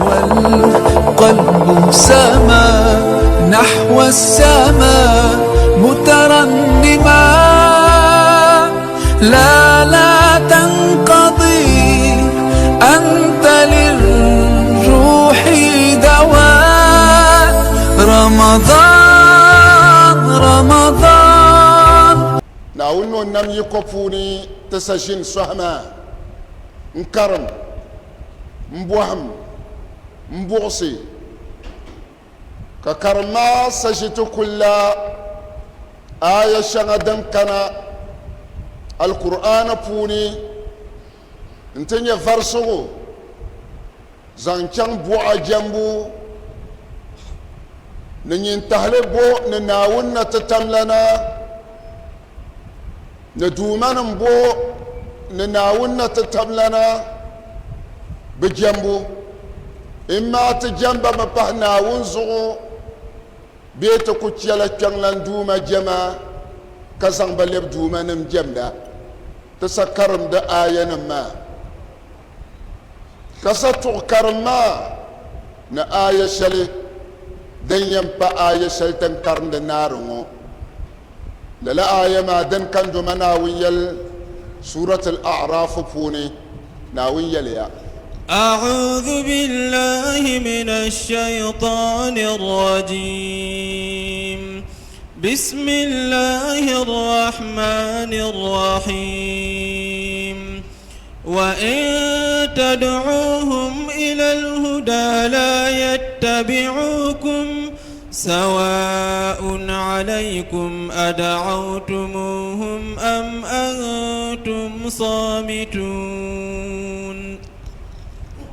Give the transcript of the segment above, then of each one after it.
والقلب سما نحو السماء مترنما، لا لا تنقضي، أنت للروح دواء. رمضان رمضان. Naawuni ni o nam yiko puuni ti sa ʒini sɔhi maa n-karim, m-bɔhim, m-buɣisi, ka karim maa sa ʒi ti kulla aaya shɛŋa din kana Alkur'aani puuni nti nyɛ varisigu zaŋ chaŋ buɣa jɛmbu ni nyintahili bo ni Naawuni na ti tamlana ni duumanim bo ni Naawuni na ti tamlana bi jɛmbu, immaa ti jɛmba mi pahi Naawuni zuɣu bee ti ku chɛla kpiɔŋlan Duuma jɛma ka zaŋ ba lɛbi duumanim jɛmda. Ti sa karim di aayanim maa. Ka sa tuɣi karim maa ni aaya shɛli din yɛn pa aaya shɛli ti ni karindi naari ŋɔ. Lala aaya maa din ka n-doma Naawuni yɛli Suurat Al-A'raaf puuni, Naawuni yɛliya. A'uuzu billahi mina ash-shaytaani r-rajiim. Bismillahi r-rahmaani r-rahiim. وإن تدعوهم إلى الهدى لا يتبعوكم سواء عليكم أدعوتموهم أم أنتم صامتون.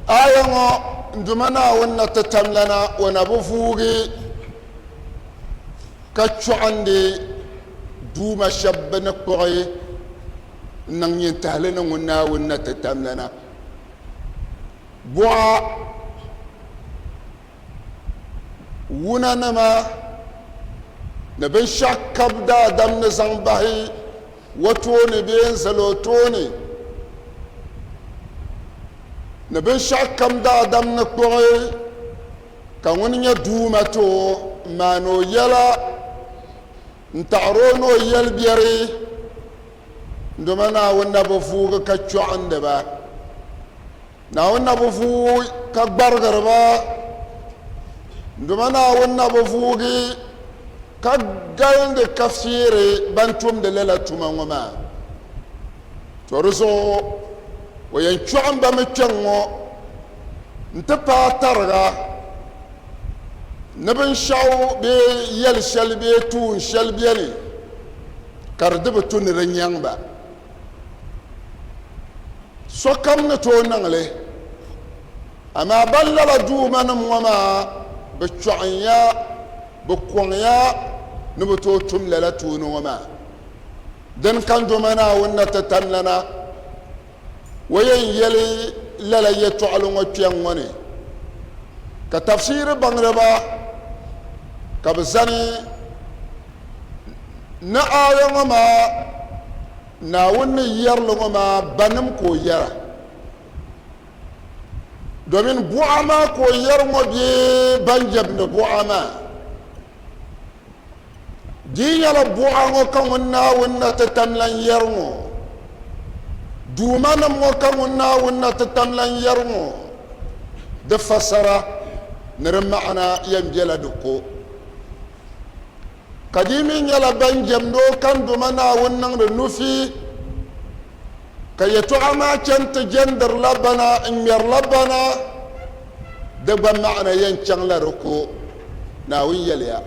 Aya ŋɔ n Duuma Naawuni na ti tamlana o na bi vuugi ka chɔɣindi duuma shɛba bɛ ni kpuɣi n-niŋ nyintahili ni ŋun Naawuni na ti tamlana. Buɣa wunanima ni binshɛɣu kab daadam ni zaŋ bahi o tooni bee n-zal o tooni ni binshɛɣu kam daadam ni kpuɣi ka ŋuni nyɛ Duuma ti o m-maani o yɛla n-taɣiri o ni o yɛli biɛri, dama Naawuni na bi vuugi ka chɔɣindi ba. Naawuni na bi vuui ka gbarigiri ba, dama Naawuni na bi vuugi ka galindi ka feeri ban tumdi lala tuma ŋɔ maa. To di zuɣu o yɛn chɔɣim ba mi kpɛŋ ŋɔ nti paai tariga ni binshɛɣu bee yɛl shɛli bee tuun shɛli beni ka di di bi tu ni di nyaŋ ba. Sokam ni tooi niŋ li, amaa ban lala duumanim ŋɔ maa bi chɔɣinya, bɛ kɔŋya ni bɛ tooi tum lala tuuni ŋɔ maa. Dini ka n Duuma Naawuni na ti tamlana o yɛn yɛli lala yɛtɔɣili ŋɔ kpɛŋ ŋɔ ni, ka tafsiiri baŋdiba ka bɛ zani ni aaya ŋɔ maa Naawuni ni yɛri li ŋɔ maa banim ka o yɛra, domin buɣa maa ka o yɛri ŋɔ bee ban jɛmdi buɣa maa. Di yi nyɛla buɣa ŋɔ ka ŋun Naawuni na ti tam lan yɛri ŋɔ, duumanim ŋɔ ka ŋun Naawuni na ti tam lan yɛri ŋɔ, di fasara ni di maɣina yɛn bela di ko. Ka di mi nyɛla ban jɛmdi o ka n Duuma Naawuni niŋdi nufi, ka yɛtɔɣa maa chani ti jɛndirila bana n-ŋmɛrila bana, di gba maɣina yɛn chaŋla di ko. Naawuni yɛliya.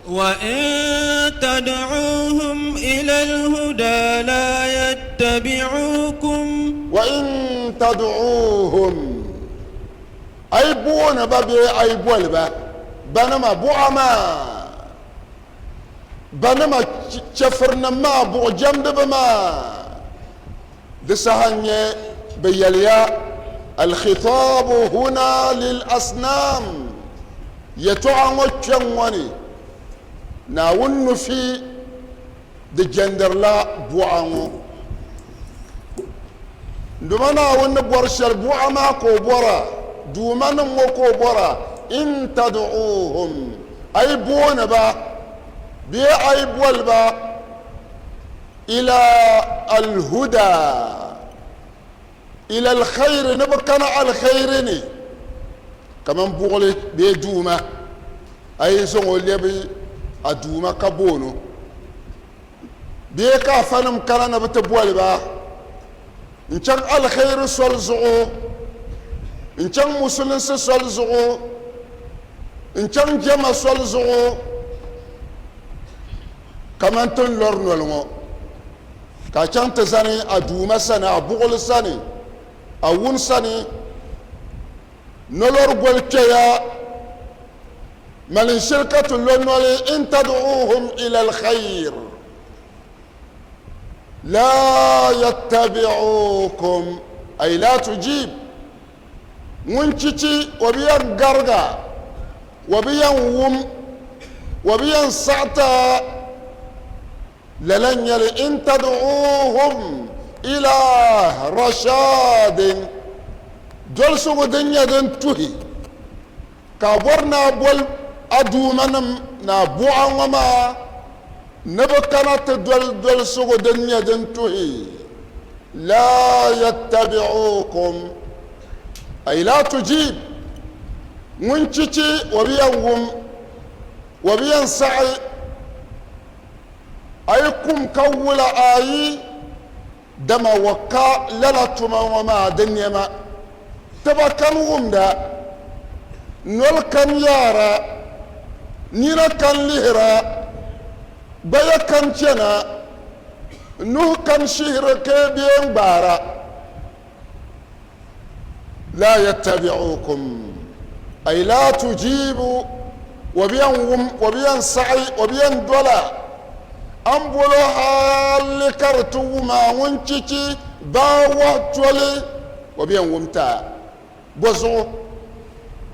Wa in tad'uuhum ila al-hudaa laa yattabi'uukum. Wa in tad'uuhum, a yi booni ba bee a yi boli ba, banima, buɣa maa, banima, chɛfirinim maa, buɣujɛmdiba maa, di saha n-nyɛ bɛ yɛliya, Al-khitaabu huna lil-asnaam, yɛtɔɣa ŋɔ kpɛŋ ŋɔ ni, Naawuni nufi di jɛndirila buɣa ŋɔ. Dama Naawuni ni bɔri shɛli buɣa maa ka o bɔra, Duumanim ŋɔ ka o bɔra, In tad'uuhum, a yi booni ba bee a yi boli ba, ila alhuda, ila alkhayri, ni bɛ kana alkhayri ni, kaman buɣili bee duuma, a yi zaŋ o lɛbi a duuma ka booni o. Bee ka afanim kana ni bɛ ti boli ba n-chaŋ aliheri soli zuɣu, n-chaŋ musulinsi soli zuɣu, n-chaŋ jɛma soli zuɣu kaman ti ni lɔri noli ŋɔ, ka a chaŋ ti zani a Duuma sani, a buɣili sani, a wuni sani. Nolori goli kpɛya, Malin shili ka ti lo noli in tad'uuhum ila alkhayr la yattabi'ukum ay la tujib ŋun chichi o bi yɛn gariga o bi yɛn wum o bi yɛn saɣita Lala n-nyɛ li, in tad'uuhum ila rashaadin, dolsigu din nyɛ din tuhi, ka a bɔri ni a boli a duumanim ni a buɣa ŋɔ maa ni bɛ kana ti doli dolsigu din nyɛ din tuhi, laa yattabi'uukum, ay laa tujib, ŋun chichi o bi yɛn wum, o bi yɛn saɣi. A yi kum ka wula ayi, dama wa ka lala tuma ŋɔ maa di nɛma. Tiba kan wumda, noli kan yaara, nina kan lihira, gbaya kan chana, nuhi kan shihiri kee bee n-gbaara. Laa yattabi'ukum ay laa tujibu o bi yɛn wum o bi yɛn saɣi o bi yɛn dola a ni boli o hali ka di ti wum a ŋun chichi baa wahu toli o bi yɛn wum ti a bɔzuɣu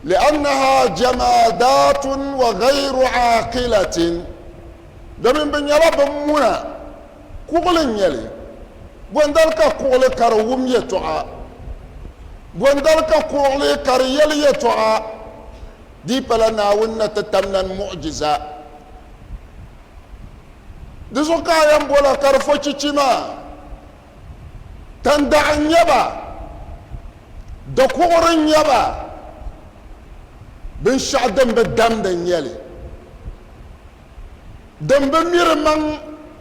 li'annaha jamaadaatun wa ghayru aaqilatin domin bɛ nyɛla bin muna Kuɣili n-nyɛ li. Bɔndali ka kuɣili ka di wum yɛtɔɣa? Bɔndali ka kuɣili ka di yɛli yɛtɔɣa? Di pala Naawuni na ti tam nani muɣijiza. Di zuɣu ka a yɛn bola ka di fo chichi maa. Tandaɣa n-nyɛ ba, dakuɣuri n-nyɛ ba, binshɛɣu din bi damdi n-nyɛ li. Din bi mi di maŋ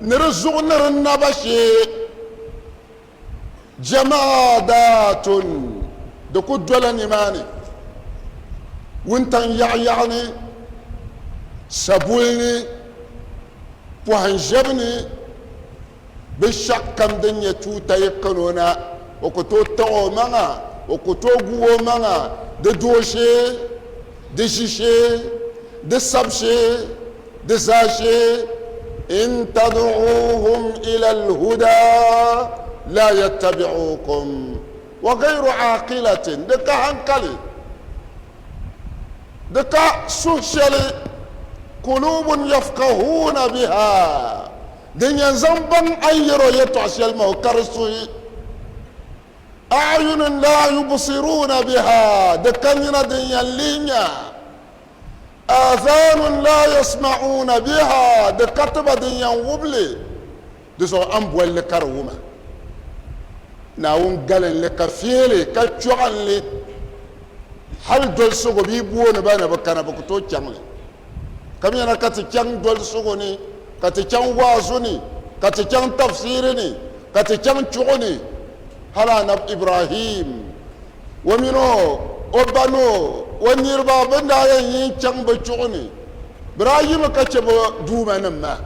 ni di zuɣu ni di naba shee, jamaadaatun, di ku dola nimaani, wuntaŋ yaɣiyaɣi ni, sabuli ni, pɔhim ʒɛbu ni, binshɛɣu kam din nyɛ tuuta yi kani o na, o ku tooi taɣ o maŋa, o ku tooi gu o maŋa di dooshee, di ʒishee, di sab shee, di zaashee. In tad'uuhum ila al-huda la yattabi'ukum wa ghayru aaqilatin, di ka hankali, di ka suhu shɛli, qulubun yafqahuuna biha, Din yɛn zaŋ baŋ a ni yɛr o yɛtɔɣ shɛli maa, o ka di suhi. A'yunun laa yubsiruuna biha, di ka nina din yɛn lihi nya. Aadhaanun laa yasma'uuna biha, di ka tiba din yɛn wum li. Di zuɣu a ni boli li ka di wuma. Naawuni galin li ka feei li ka chɔɣin li hal dolsigu bɛ yi booni ba ni bɛ kana bɛ ku tooi chaŋ li. Kamiyana ka ti chaŋ dolisigu ni, ka ti chaŋ waazu ni, ka ti chaŋ tafsiiri ni, ka ti chaŋ chuɣu ni, hal Anab Ibrahim o mini o ba ni o niriba bɛ ni daa yɛn yi n-chaŋ bɛ chuɣu ni, bɛ daa yimi ka chɛ bɛ duumanim maa.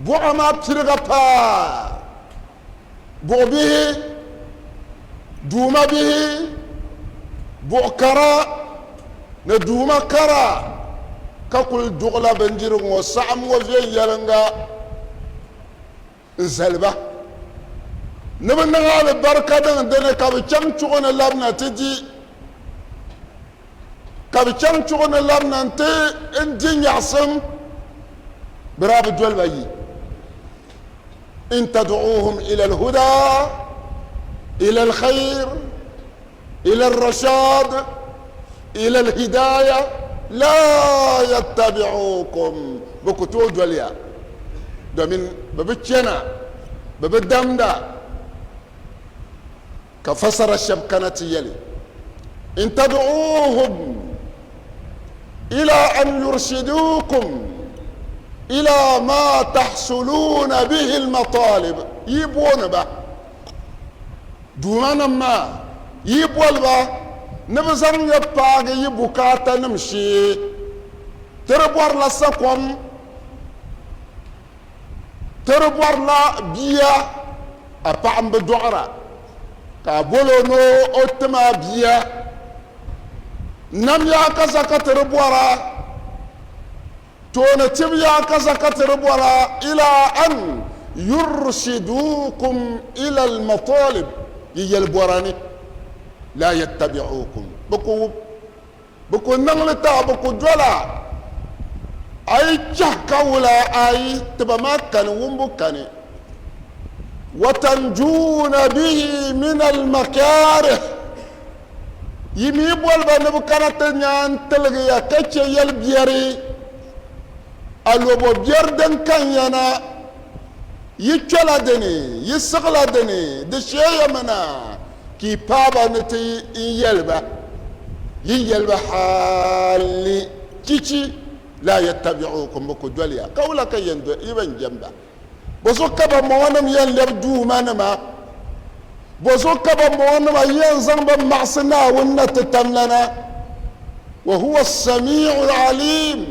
Buɣa maa piriga paai buɣ bihi, duuma bihi, buɣ kara ni duuma kara ka kul duɣila bindirigu ŋɔ saɣim ŋɔ viɛnyɛliŋga n-zali ba ni bɛ niŋ alibarika niŋ di ni ka bɛ chaŋ chuɣu ni labina ti di, ka bɛ chaŋ chuɣu ni labina nti di nyaɣisim, bɛ daa bi doli ba yi. In tad'uuhum ila al-huda ila al-khayr. Ila al-rashad, ila al-hidaya, la yattabi'ukum, bɛ ku tooi doli ya, domin bɛ bi chana, bɛ bi damda. Ka fasara shɛba kana ti yɛli, In tad'uuhum ila an yurshidukum ila ma tahsuluuna bihi al-matalib, yi booni ba, Duumanim maa, yi boli ba ni bɛ zaŋ ya paagi yi bukaatanim shee, ti di bɔrila sakom, Ti di bɔrila bia a paɣa m-bi dɔɣira ka a bol o ni o tim a bia. Nam yaa ka za ka ti di bɔra, tooni tib yaa ka za ka ti di bɔra ila an yurshidukum ila al-matalib yi yɛlibɔra ni la yattabi'ukum bɛ ku Bɛ ku niŋ li taɣi, bɛ ku dol a. A yi chɛhi ka wula, ayi, tiba maa kani, wumbu kani. Watanjuuna bihi min almakarih, yi mi boli ba ni bɛ kana ti nya n-tiligi ya ka chɛ yɛl biɛri, alobo biɛri din kan ya na, yi kpɛla di ni, yi siɣila di ni, di sheeyami na. Ka yi paai ba ni ti n-yɛli ba, Yi ni yɛli ba hali chichi, laa yattabi'ukum, bɛ ku doli ya, ka wula ka yi bɛn jɛm ba? Bɔzuɣu ka bambɔŋɔnim yɛn lɛbi duumanima? Bɔzuɣu ka bambɔŋɔnima yɛn zaŋ ba maɣisi Naawuni na ti tamlana? Wa huwa as-sami'u al-alim,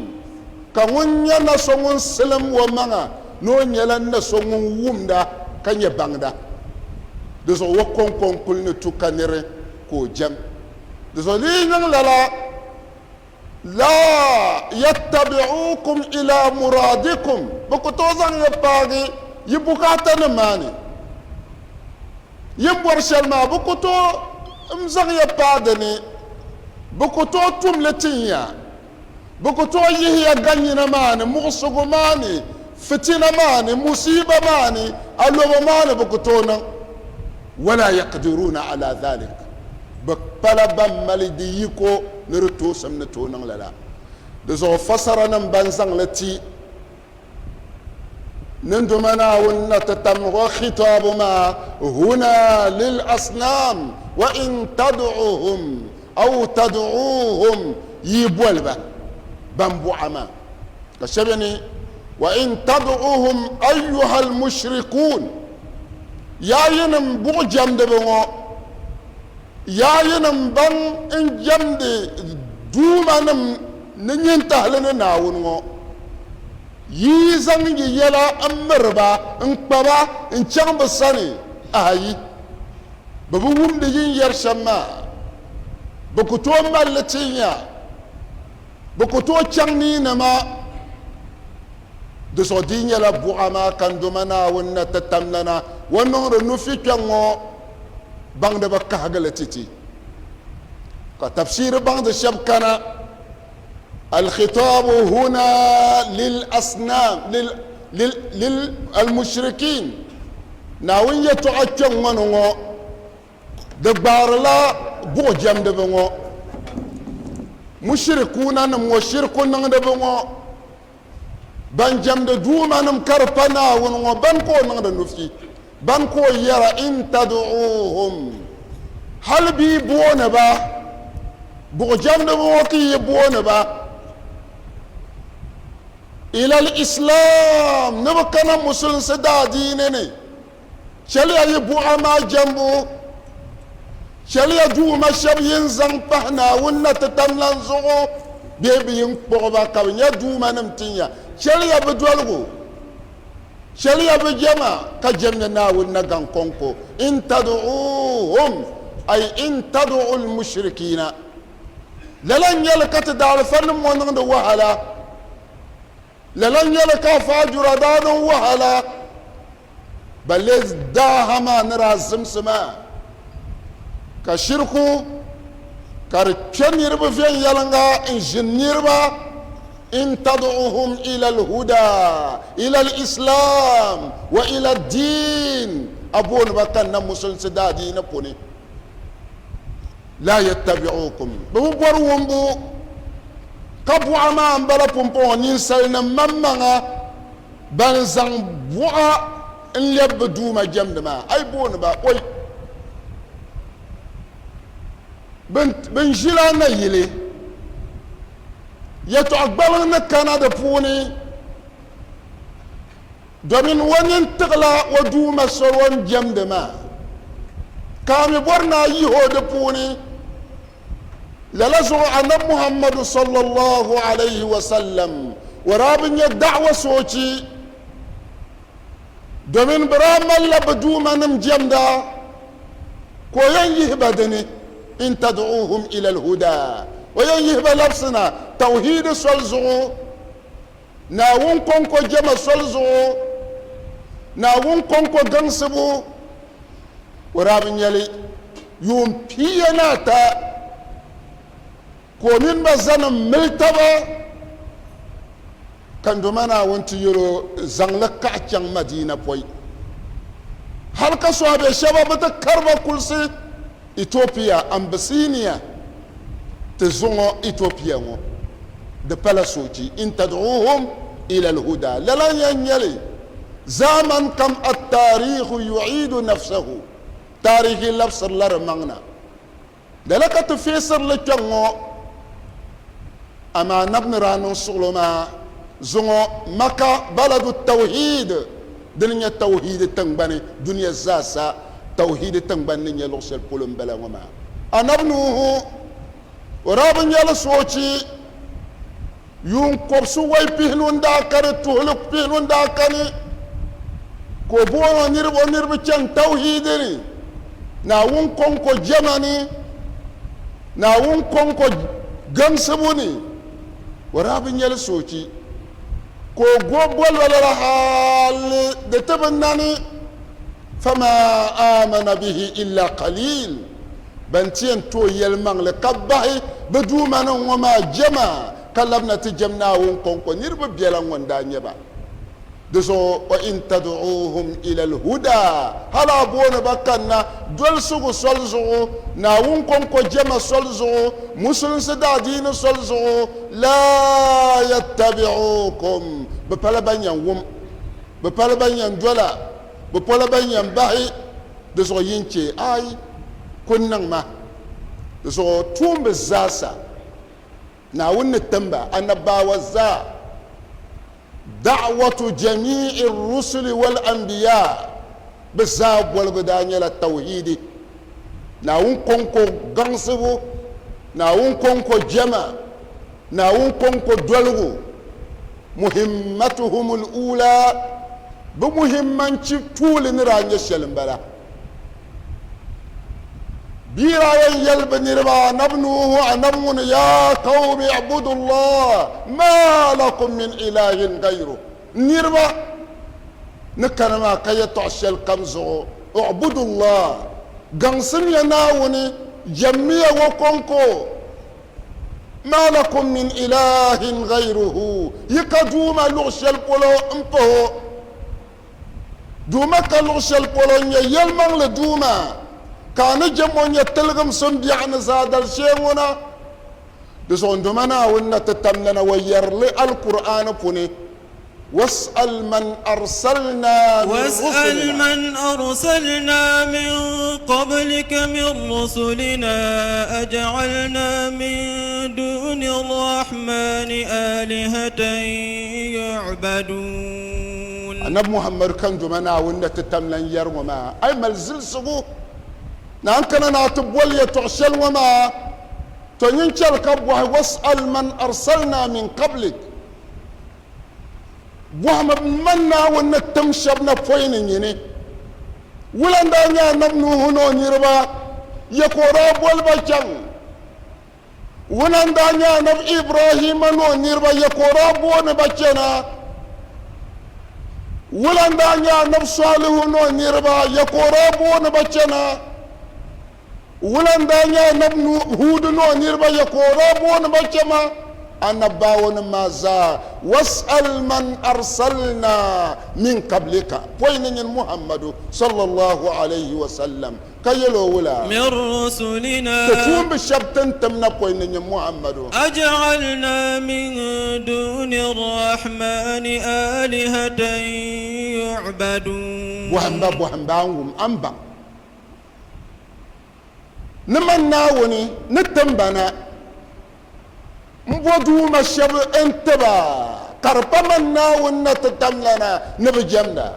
ka ŋun nyɛ na so ŋun silim o maŋa ni o nyɛla na so ŋun wumda ka nyɛ baŋda. Di zuɣu o kɔŋko n-kuli ni tu ka niri ka o jɛm. Di zuɣu di yi niŋ lala, laa yattabi'ukum ila muradikum, bɛ ku tooi zaŋ ya paagi yi bukaatanim maa ni. Yi ni bɔri shɛli maa, bɛ ku tooi n-zaŋ ya paai di ni, bɛ ku tooi tum li tin ya. Bɛ ku tooi yihi ya ganyina maa ni, muɣisigu maa ni, fitina maa ni, musiiba maa ni, alobo maa ni, bɛ ku tooi niŋ. Wala yaqdiruuna ala dhalik, bɛ pala ban mali di yiko ni di toosim ni tooi niŋ lala. Di zuɣu fasaranim ban zaŋ li ti Ninduma Naawuni na ti tam o khitaabu maa, huna lil asnaam wa in tad'uhum aw tad'uuhum, yi boli ba ban buɣa maa, ka shɛba ni wa in tad'uhum ayyuha al-mushrikuun, yaa yinim buɣujɛmdiba ŋɔ, yaa yinim ban n jɛmdi duumanim ni nyintahili ni Naawuni ŋɔ. Yi yi zaŋ yi yɛla m-miri ba n-kpa ba n-chaŋ bɛ sani, ayi, bɛ bi wumdi yi ni yɛri shɛm maa. Bɛ ku tooi mali li tin ya, bɛ ku tooi chaŋ ni yi nama. Di zuɣu di yi nyɛla buɣa maa ka n Duuma Naawuni na ti tamlana o niŋdi nufi kpɛŋ ŋɔ baŋdiba kahigi li ti ti. Ka tafsiiri baŋdi shɛb kana. Al-khitaabu huna lil-asnaam lil-mushrikiin, Naawuni yɛtɔɣa kpɛŋ ŋɔ ni ŋɔ, di gbaarila buɣujɛmdiba ŋɔ, mushrikuunanim ŋɔ, shiriku niŋdiba ŋɔ, ban jɛmdi duumanim ka di pa Naawuni ŋɔ, bani ka o niŋdi nufi, bani ka o yɛra, In tad'uuhum, hali bɛ yi booni ba, buɣujɛmdiba ŋɔ ka yi booni ba, ila al-Islam, ni bɛ kana Musulinsi daadiini ni, Chɛliya yi buɣa maa jɛmbu, chɛliya duuma shɛba yi ni zaŋ pahi Naawuni na ti tam lan zuɣu bee bɛ yi ni kpuɣi ba ka bɛ nyɛ duumanim tin ya. Chɛliya bɛ doligu, chɛliya bɛ jɛma, ka jɛmya Naawuni na gaŋ kɔŋko. In tad'uuhum, ay in tad'u al-mushrikiina. Lala n-nyɛ li ka ti daalifanim ŋɔ niŋdi wahala. Lala n-nyɛ li ka Faajura daa niŋ wahala. Balle daaha maa ni daa zimsi maa, ka shiriku ka di kpe niriba viɛnyɛliŋga n-ʒini niriba, in tad'uhum ila al-huda, ila al-islam wa ila ad-din, a booni ba kanna musulinsi daadiini puni. La yattabi'ukum, bɛ bi bɔri wumbu, ka buɣa maa m-bala pumpɔŋɔ ninsalinim maŋmaŋa ban zaŋ buɣa n-lɛbi bɛ Duuma jɛmdi maa, a yi booni ba, Oi! Bɛ ni ʒila nayili yɛtɔɣ gbaliŋ ni kana di puuni, domin o nini tiɣila o Duuma soli o ni jɛmdi maa, ka a mi bɔri ni a yihi o di puuni. Lala zuɣu Anabi Muhammadu sallallahu alayhi wa sallam o daa bi nya da'wa soochi, domin bɛ daa malila bɛ duumanim jɛmda ka o yɛn yihi ba di ni, in tad'uuhum ila al-huda, o yɛn yihi ba labisina tawhiidi soli zuɣu. Naawuni kɔŋko jɛma soli zuɣu, Naawuni kɔŋko gaŋsibu, o daa bi nya li yuun pia ni ata, ka o mini ba zani m-mili taba, ka n Duuma Naawuni ti yɛl o, Zaŋ li kaɣi chaŋ Madiina pɔi, hal ka sɔhibe shɛba bi ti kari ba kulisi Etiopia, Ambisinia, ti zuŋɔ Etiopia ŋɔ, di pala soochi, in tad'uuhum ila al-huda, lala n-yɛn nyɛ li zaamani kam at-taariikhu yu'iidu nafsahu, taarihi labisirila di maŋ na, lala ka ti feesiri li kpɛŋ ŋɔ, amaa Anabi ni daa niŋ suɣilo maa zuŋɔ Maka baladu tawhiid, dini nyɛ tawhiid tiŋgbani dunia zaasa. Tawhiidi tiŋgbani ni nyɛ luɣ shɛli polo m-bala ŋɔ maa. Anabi Nuhu, o daa bi nya li soochi yuun kɔbisi wai pihinu n-daa kani, tuhili pihinu n-daa kani, ka o booni o niriba o niriba chani tawhiidi ni, Naawuni kɔŋko jɛma ni, Naawuni kɔŋko gaŋsibu ni. O daa bi nya li soochi, ka o go boli ba lala hali di ti bi nani. Fama aamana bihi illa qaliil, ban ti yɛn tooi yɛlimaŋli ka bahi bɛ duumanim ŋɔ maa jɛma ka labina ti jɛm Naawuni kɔŋko niriba bɛla ŋɔ n-daa nyɛ ba. Di zuɣu, wa in tad'uuhum ila al-hudaa, hali a booni ba kanna dolsigu soli zuɣu, Naawuni kɔŋko jɛma soli zuɣu, Musulinsi daadiini soli zuɣu, laa yattabi'uukum, bɛ pala ban yɛn wum, bɛ pala ban yɛn dola. Bɛ pola ban yɛn bahi di zuɣu yi n-chɛ aai ku niŋ ma. Di zuɣu tuumba zaasa Naawuni ni tim ba anabaawa zaa, da'watu jami'i rusuli wal anbiya, bɛ zaa boligu daa nyɛla tawhiidi, Naawuni kɔŋko gaŋsibu, Naawuni kɔŋko jɛma, Naawuni kɔŋko doligu. Muhimmatuhumul uulaa, bɛ muhimmanchi tuuli ni daa nyɛ shɛli m-bala. Bia daa yɛn yɛli bɛ niriba, Anabi Nuhu, Anabi ŋuni, Yaa qawmi i'budullaha maa lakum min ilaahin gayruh, N niriba, ni kana maa ka yɛtɔɣ shɛli kam zuɣu, i'budullaha, gaŋsimiya Naawuni, jɛmmiya o kɔŋko. Maa lakum min ilaahin ghayruhu, yi ka duuma luɣ shɛli polo m-pahi o. Duuma ka luɣ shɛli polo n-nyɛ yɛlimaŋli Duuma, ka a ni jɛm o nyɛ tiligimsim biɛɣu ni zaadali shee ŋuna. Di zuɣu n Duuma Naawuni na ti tamlana wa yɛri li Alkur'aani puni. Was'al man arsalna min واسأل rusulina. من أرسلنا من قبلك من رسلنا أجعلنا من دون الرحمن آلهة يعبدون. Anabi Muhammadu ka n Duuma Naawuni na ti tam lan yɛri ŋɔ maa, A yi mali zilisigu ni a ni kana ni a ti boli yɛtɔɣ shɛli ŋɔ maa, tɔ nyin chɛli ka bɔhi, Was'al man arsalna min qablik. Bɔhimi man Naawuni ni tim shɛba na pɔi ni nyini. Wula n-daa nyɛ Anabi Nuhu ni o niriba ya ka o daa boli ba chaŋ? Wula n-daa nyɛ Anabi Ibrahima ni o niriba ya ka o daa booni ba chana? Wula n-daa nyɛ Anabi Salihu ni o niriba ya ka o daa booni ba chana? Wula n-daa nyɛ Anabi Huud ni o niriba ya ka o daa booni ba chama? Anabaawonim maa zaa, Was'al man arsalna min qablika, pɔi ni nyini Muhammadu, sallallahu alayhi wa sallam, Ka yɛl o wula? Min rusulina. Ti tuumbi shɛb ti ni tim na pɔi ni nyɛ Muhammadu. Aj'alna min duni rrahmani alihatan yu'badun. Bɔhimba, bɔhimba a ni wum, a ni baŋ ni man Naawuni ni tim ba na m-bo duuma shɛb n-ti ba, ka di pa man Naawuni na ti tamlana ni bɛ jɛmda.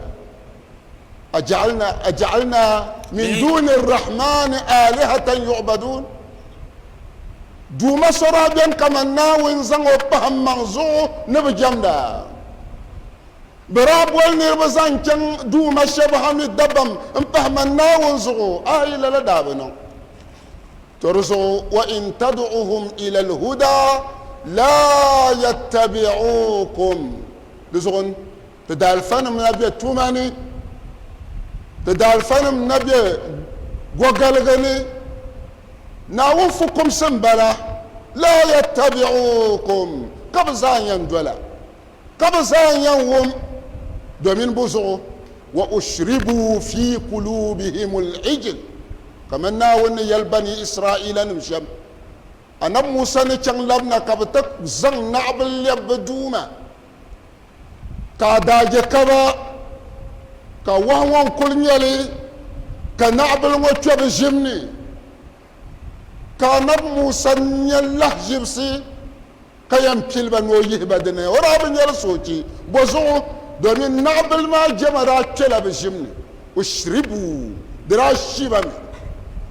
Aja'alna min duni rrahmani alihatan yu'badun? Duuma so daa beni kaman Naawuni zaŋ o pahi m maŋ zuɣu ni bɛ jɛmda. Bɛ daa boli niriba zaŋ chaŋ duuma shɛba ha mi dabam m-pahi man Naawuni zuɣu, aai lala daa bi niŋ. To di zuɣu, wa in tad'uhum ila al-huda la yattabi'ukum, di zuɣu ti daalifanim na be tuma ni, ti daalifanim na be gɔgaligi ni, Naawuni fukumsi m-bala, la yattabi'ukum, ka bɛ zaa yɛn dola. Ka bɛ zaa yɛn wum domin bɛ zuɣu, wa ushribu fi kulubihimul ijl, kamani Naawuni ni yɛli Bani Isra'ilanim shɛm, Anabi Musa ni chaŋ labina ka bɛ ti zaŋ naɣibil lɛbi bɛ Duuma, ka a daa je ka ba, ka wahu ŋɔ n-kul nyɛ li ka naɣibil ŋɔ kpe bɛ ʒim ni, ka Anabi Musa nya lahiʒibisi. Ka yɛn pili ba ni o yihi ba di ni, o daa bi nyari soochi. Bɔzuɣu? Domin naɣibil maa jɛma daa kpɛla bɛ ʒim ni. Ushribu, di daa shi ba mi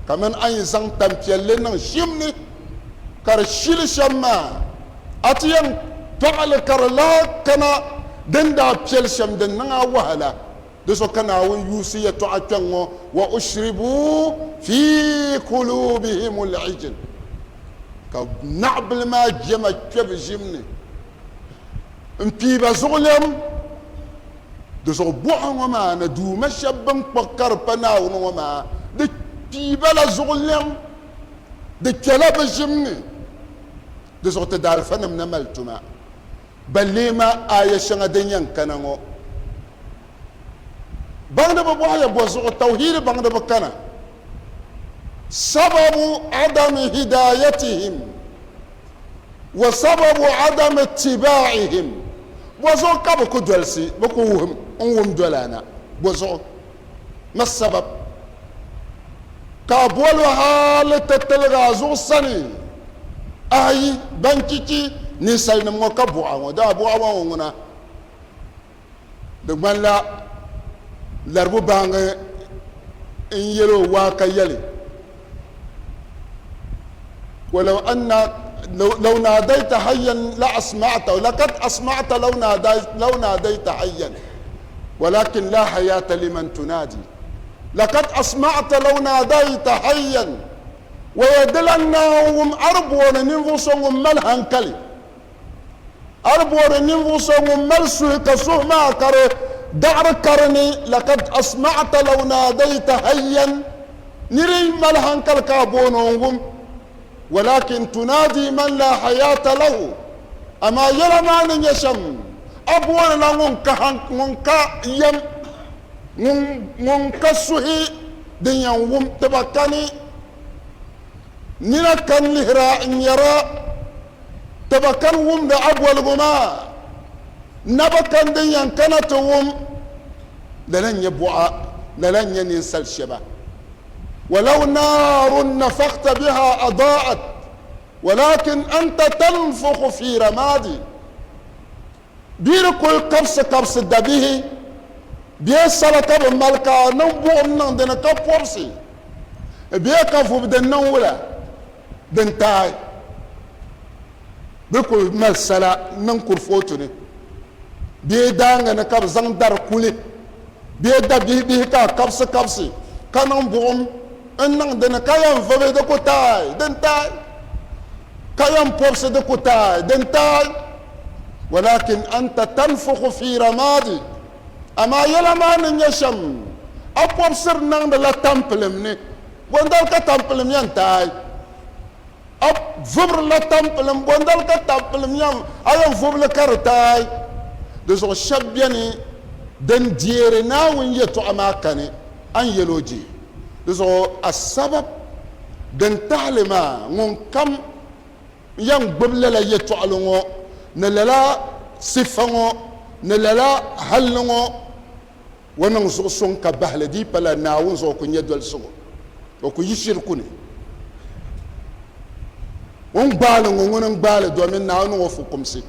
kamani a yi zaŋ tampiɛlli niŋ ʒim ni ka di shili shɛm maa, a ti yɛn tɔɣi li ka di lahi kana din daa piɛli shɛm din niŋ a wahala. Di zuɣu ka Naawuni yuusi yɛtɔɣa kpɛŋ ŋɔ, Wa ushribu fi kulubihimul ijl. Ka naɣibili maa jɛma kpe bɛ ʒim ni m-pii ba zuɣulɛm. Di zuɣu buɣa ŋɔ maa ni duuma shɛba bɛn kpuɣi ka di pa Naawuni ŋɔ maa, di pii ba la zuɣulɛm, di kpɛla bɛ ʒim ni. Di zuɣu ti daalifanim na mali tuma ballee maa aaya shɛŋa din yɛn kana ŋɔ. Baŋdiba bɔhiya bɔzuɣu tawhiidi baŋdiba kana, sababu adami hidayatihim wa sababu adami ittibaihim, bɔzuɣu ka bɛ ku dolsi, bɛ ku wuhim n-wum doli a na, bɔzuɣu? Ma sabab? Ka a boli hali ti tiligi a zuɣu sani, ayi, ban chichi ninsalinim ŋɔ ka buɣa ŋɔ, daa buɣa ŋɔ ŋuna. Di ŋmanila laribu baaŋa n-yɛl o waa ka yɛli, Walaw anna law naadayta hayyan la asma'ta lakad asma'ta law naadayta hayyan walakin la hayata liman tunadi lakad asma'ta law naadayta hayyan waya dilan Naawuni wum a di booni ninvuɣ so ŋun mali hankali. A ni booni ninvuɣ so ŋun mali suhi ka suhu maa ka di daɣiri ka di ni, lakad asma'ta law naadayta hayyan, nir yi mali hankali ka a booni o n-wum, walakin tunaadi man la hayata lahu, amaa yɛla maa ni nyɛ shɛm, a boonila ŋun ka ŋun ka yɛm, ŋun ka suhi din yɛn wum tiba kani. Nina kani lihira n-nyara Taba kani wumdi a boligu maa, naba kani din yɛn kana ti wum. Lala n-nyɛ buɣa, lala n-nyɛ ninsal shɛba. Walaw naarun nafakta biha adaat, walakin anta tanfukhu fi ramadi. Bɛ di kul kabisi kabisi dabihi bee sala ka bɛ mali ka niŋ buɣim niŋ di ni ka pɔbisi bee ka vubi din niŋ wula din taai. Bɛ kul mali sala niŋ kurifootu ni bee daaŋa ni ka bɛ zaŋ dari kuli bee da bihi bihi ka kabisi kabisi ka niŋ buɣim n-niŋ di ni ka yɛn vubi di ku taai din taai ka yɛn pɔbisi di ku taai din taai. Walakin anta tanfukhu fi ramadi, amaa yɛla maa ni nyɛ shɛm, a pɔbisiri niŋdila tampilim ni, bɔndali ka tampilim yɛn taai? A vubirila tampilim, bɔndali ka tampilim yɛn, a yɛn vubili ka di taai? Di zuɣu shɛba beni din deeri Naawuni yɛtɔɣa maa kani, a ni yɛl o je. Di zuɣu a sabab din tahili maa ŋun kam yɛn gbubi lala yɛtɔɣili ŋɔ ni lala sifa ŋɔ ni lala halli ŋɔ o niŋ zuɣu suŋ ka bahili di yi pala Naawuni zuɣu ku nyɛ dolisigu o ku yi shiriku ni. O ni gbaali ŋɔ ŋuni n-gbaali domin Naawuni niŋ o fukumsi.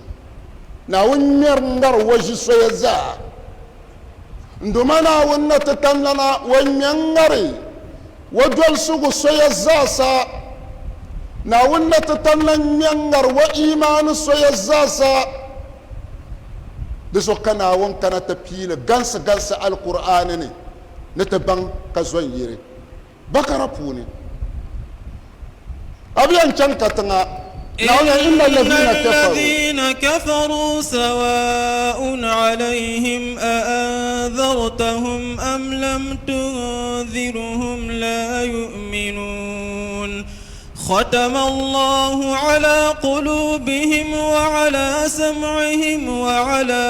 Naawuni ŋmɛri ŋari o ʒi soya zaa. N Duuma Naawuni na ti tamlana o ŋmɛ ŋ-ŋari o dolisigu soya zaasa. Naawuni na ti tamla ŋmɛ ŋ-ŋari o iimaani soya zaasa. Di zuɣu ka Naawuni kana ti piili gansi gansi Alkur'aani ni ni ti baŋ ka zo n-yiri Bakara puuni. A bi yɛn chaŋ katiŋa, Naawuni yɛli, Inna alladhina kafaru sawa'un alayhim a anzartahum am lam tunzirhum la yu'minun. Khatama Allahu ala qulubihim wa ala sam'ihim wa ala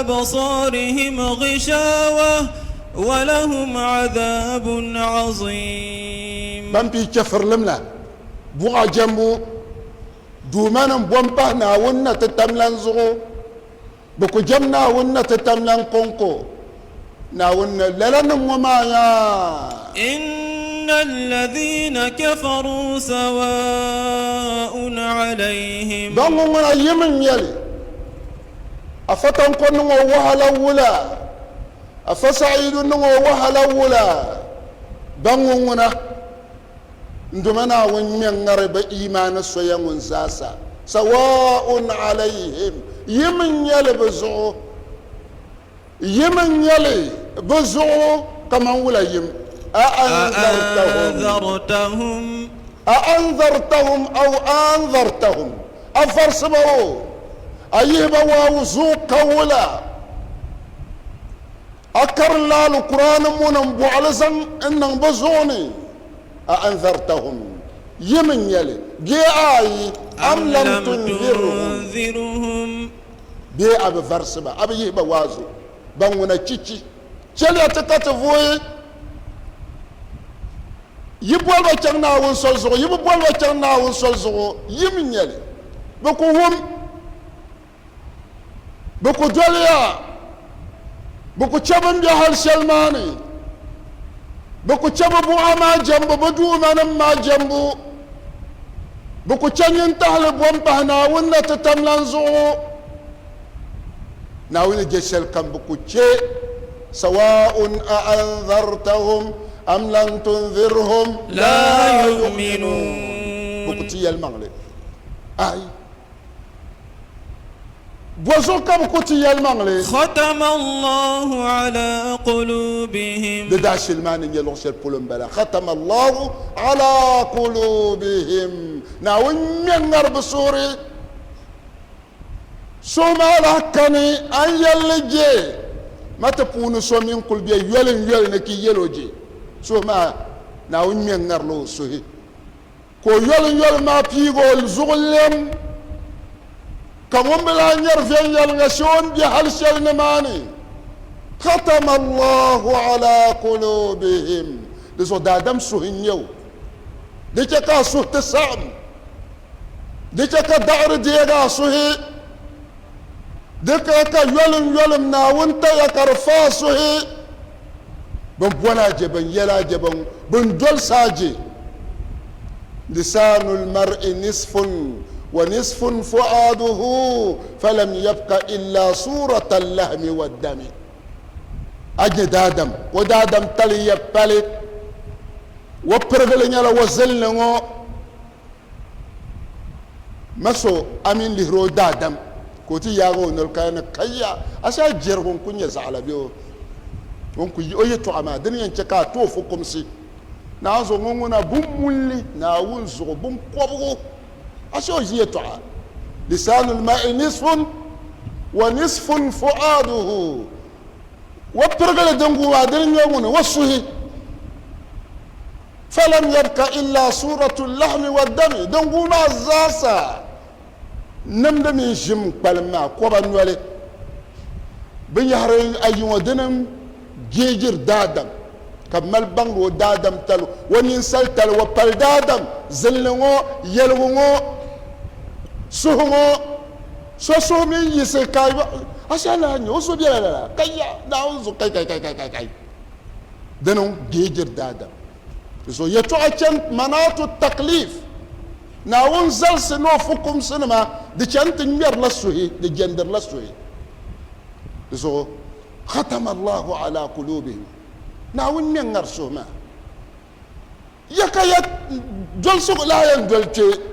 absarihim ghishawa wa lahum adhabun azim. Ban pii chɛfirilim la buɣa jɛmbu duumanim bo m-pahi Naawuni na ti tamlan zuɣu. Bɛ ku jɛm Naawuni na ti tamlan kɔŋko. Naawuni ni lala niŋ ŋɔ maa yaa. Inna alladhina kafaru sawa'un alayhim. Ban ŋɔ ŋuna yim n-nyɛ li, Afa Tanko niŋ o wahala wula, Afa Sa'idu niŋ o wahala wula, ban ŋɔ ŋuna. N Duuma Naawuni ŋmɛ ŋari bɛ iimaani soya ŋun zaasa, sawa'un alayhim, yim n-nyɛ li bɛ zuɣu, yim n-nyɛ li bɛ zuɣu kaman wula yim, a anzartahum, a anzartahum aw anzartahum, a varisi ba o, a yihi ba waawu zuɣu ka wula. A karinla Alkur'aani muni m-bɔɣili zaŋ n-niŋ bɛ zuɣu ni, a anzartahum, yim n-nyɛ li, bee aai, am lam tunzirhum, bee a bi varisi ba, a bi yihi ba waazu, ban ŋuna chichi. Chɛliya ti ka ti vuhi yi boli ba chaŋ Naawuni soli zuɣu, yi bi boli ba chaŋ Naawuni soli zuɣu, yim n-nyɛ li, bɛ ku wum. Bɛ ku doli ya, bɛ ku chɛ bɛ ni be hal shɛli maa ni, bɛ ku chɛ bɛ buɣa maa jɛmbu, bɛ duumanim maa jɛmbu, bɛ ku chɛ nyintahili bo m-pahi Naawuni na ti tamlan zuɣu. Naawuni ni je shɛlikam bɛ ku chɛ, sawa'un a anzartahum am lam tunzirhum la yu'minun. Bɛ ku ti yɛlimaŋli. Aai! Bɔzuɣu ka bɛ ku ti yɛlimaŋli? Khatama Allahu ala qulubihim. Di daashili maa ni nyɛ luɣ shɛli polo m-bala. Khatama Allahu ala qulubihim. Naawuni ŋme ŋ-ŋari bɛ suhuri. Suhu maa lahi kani a ni yɛli li je ma ti puuni so mi n-kuli be yoli n-yoli ni ka yi yɛl o je. Suhu maa, Naawuni ŋme ŋ-ŋarila o suhi. Ka o yolinyoli maa piigi o zuɣu lɛm, ka ŋun bi lahi nyari viɛnyɛliŋga shee o ni be hal shɛli nimaani. Khatama Allahu ala qulubihim. Di zuɣu daadam suhu n-nyɛ o. Di chɛ ka a suhu ti saɣim. Di chɛ ka daɣiri deeg a suhi. Di chɛ ka yolimyolim Naawuni taya ka di fa a suhi. Bɛn boli a je, bɛn yɛl a je, bɛn dolisi a je. Lisanu lmar'i nisfun wa nisfun fu'aduhu falam yabka illa surata lahmi wa dami. A je daadam, o daadam tali ya pali, o pirigili nyɛla o zilinli ŋɔ. Ma so a mini lihiri o daadam ka o ti yaagi o noli ka ni kaya a shee jɛrigu n-ku nyɛ zaɣila bee o n-ku yi o yɛtɔɣa maa dini yɛn chɛ ka a ti o fukumsi. Naawuni zuɣu ŋɔ ŋuna bimmunli Naawuni zuɣu binkɔbigu a shee o ʒi yɛtɔɣa lisaanul ma'i nisfun wa nisfun fu'aaduhu o pirigili din guui maa dini n-nyɛ ŋuni o suhi. Falam yabka illa suratu lahmi wa dami, din guui maa zaasa nimdi mini ʒim n-kpalim maa kɔba noli. Binyɛhiri ayi ŋɔ dini n-jeejiri daadam. Ka bɛ mali baŋdi o daadam tali, o ninsal tali, o pali daadam zinli ŋɔ, yɛligu ŋɔ, suhu ŋɔ. So suhu mi yiɣisi ka a shɛli lahi nya o so bela lala ka ya Naawuni zuɣu kai kai kai kai kai kai. Dini n-geejiri daadam. So yɛtɔɣa chani manaatu taklif, Naawuni zalisi ni o fukumsinima, di chani ti ŋmɛrila suhi, di jɛndirila suhi. Di zuɣu khatama Allahu ala kulubihim, Naawuni ŋmɛ ŋari suhi maa. Ya ka ya dolsigu lahi yɛn doli kpe,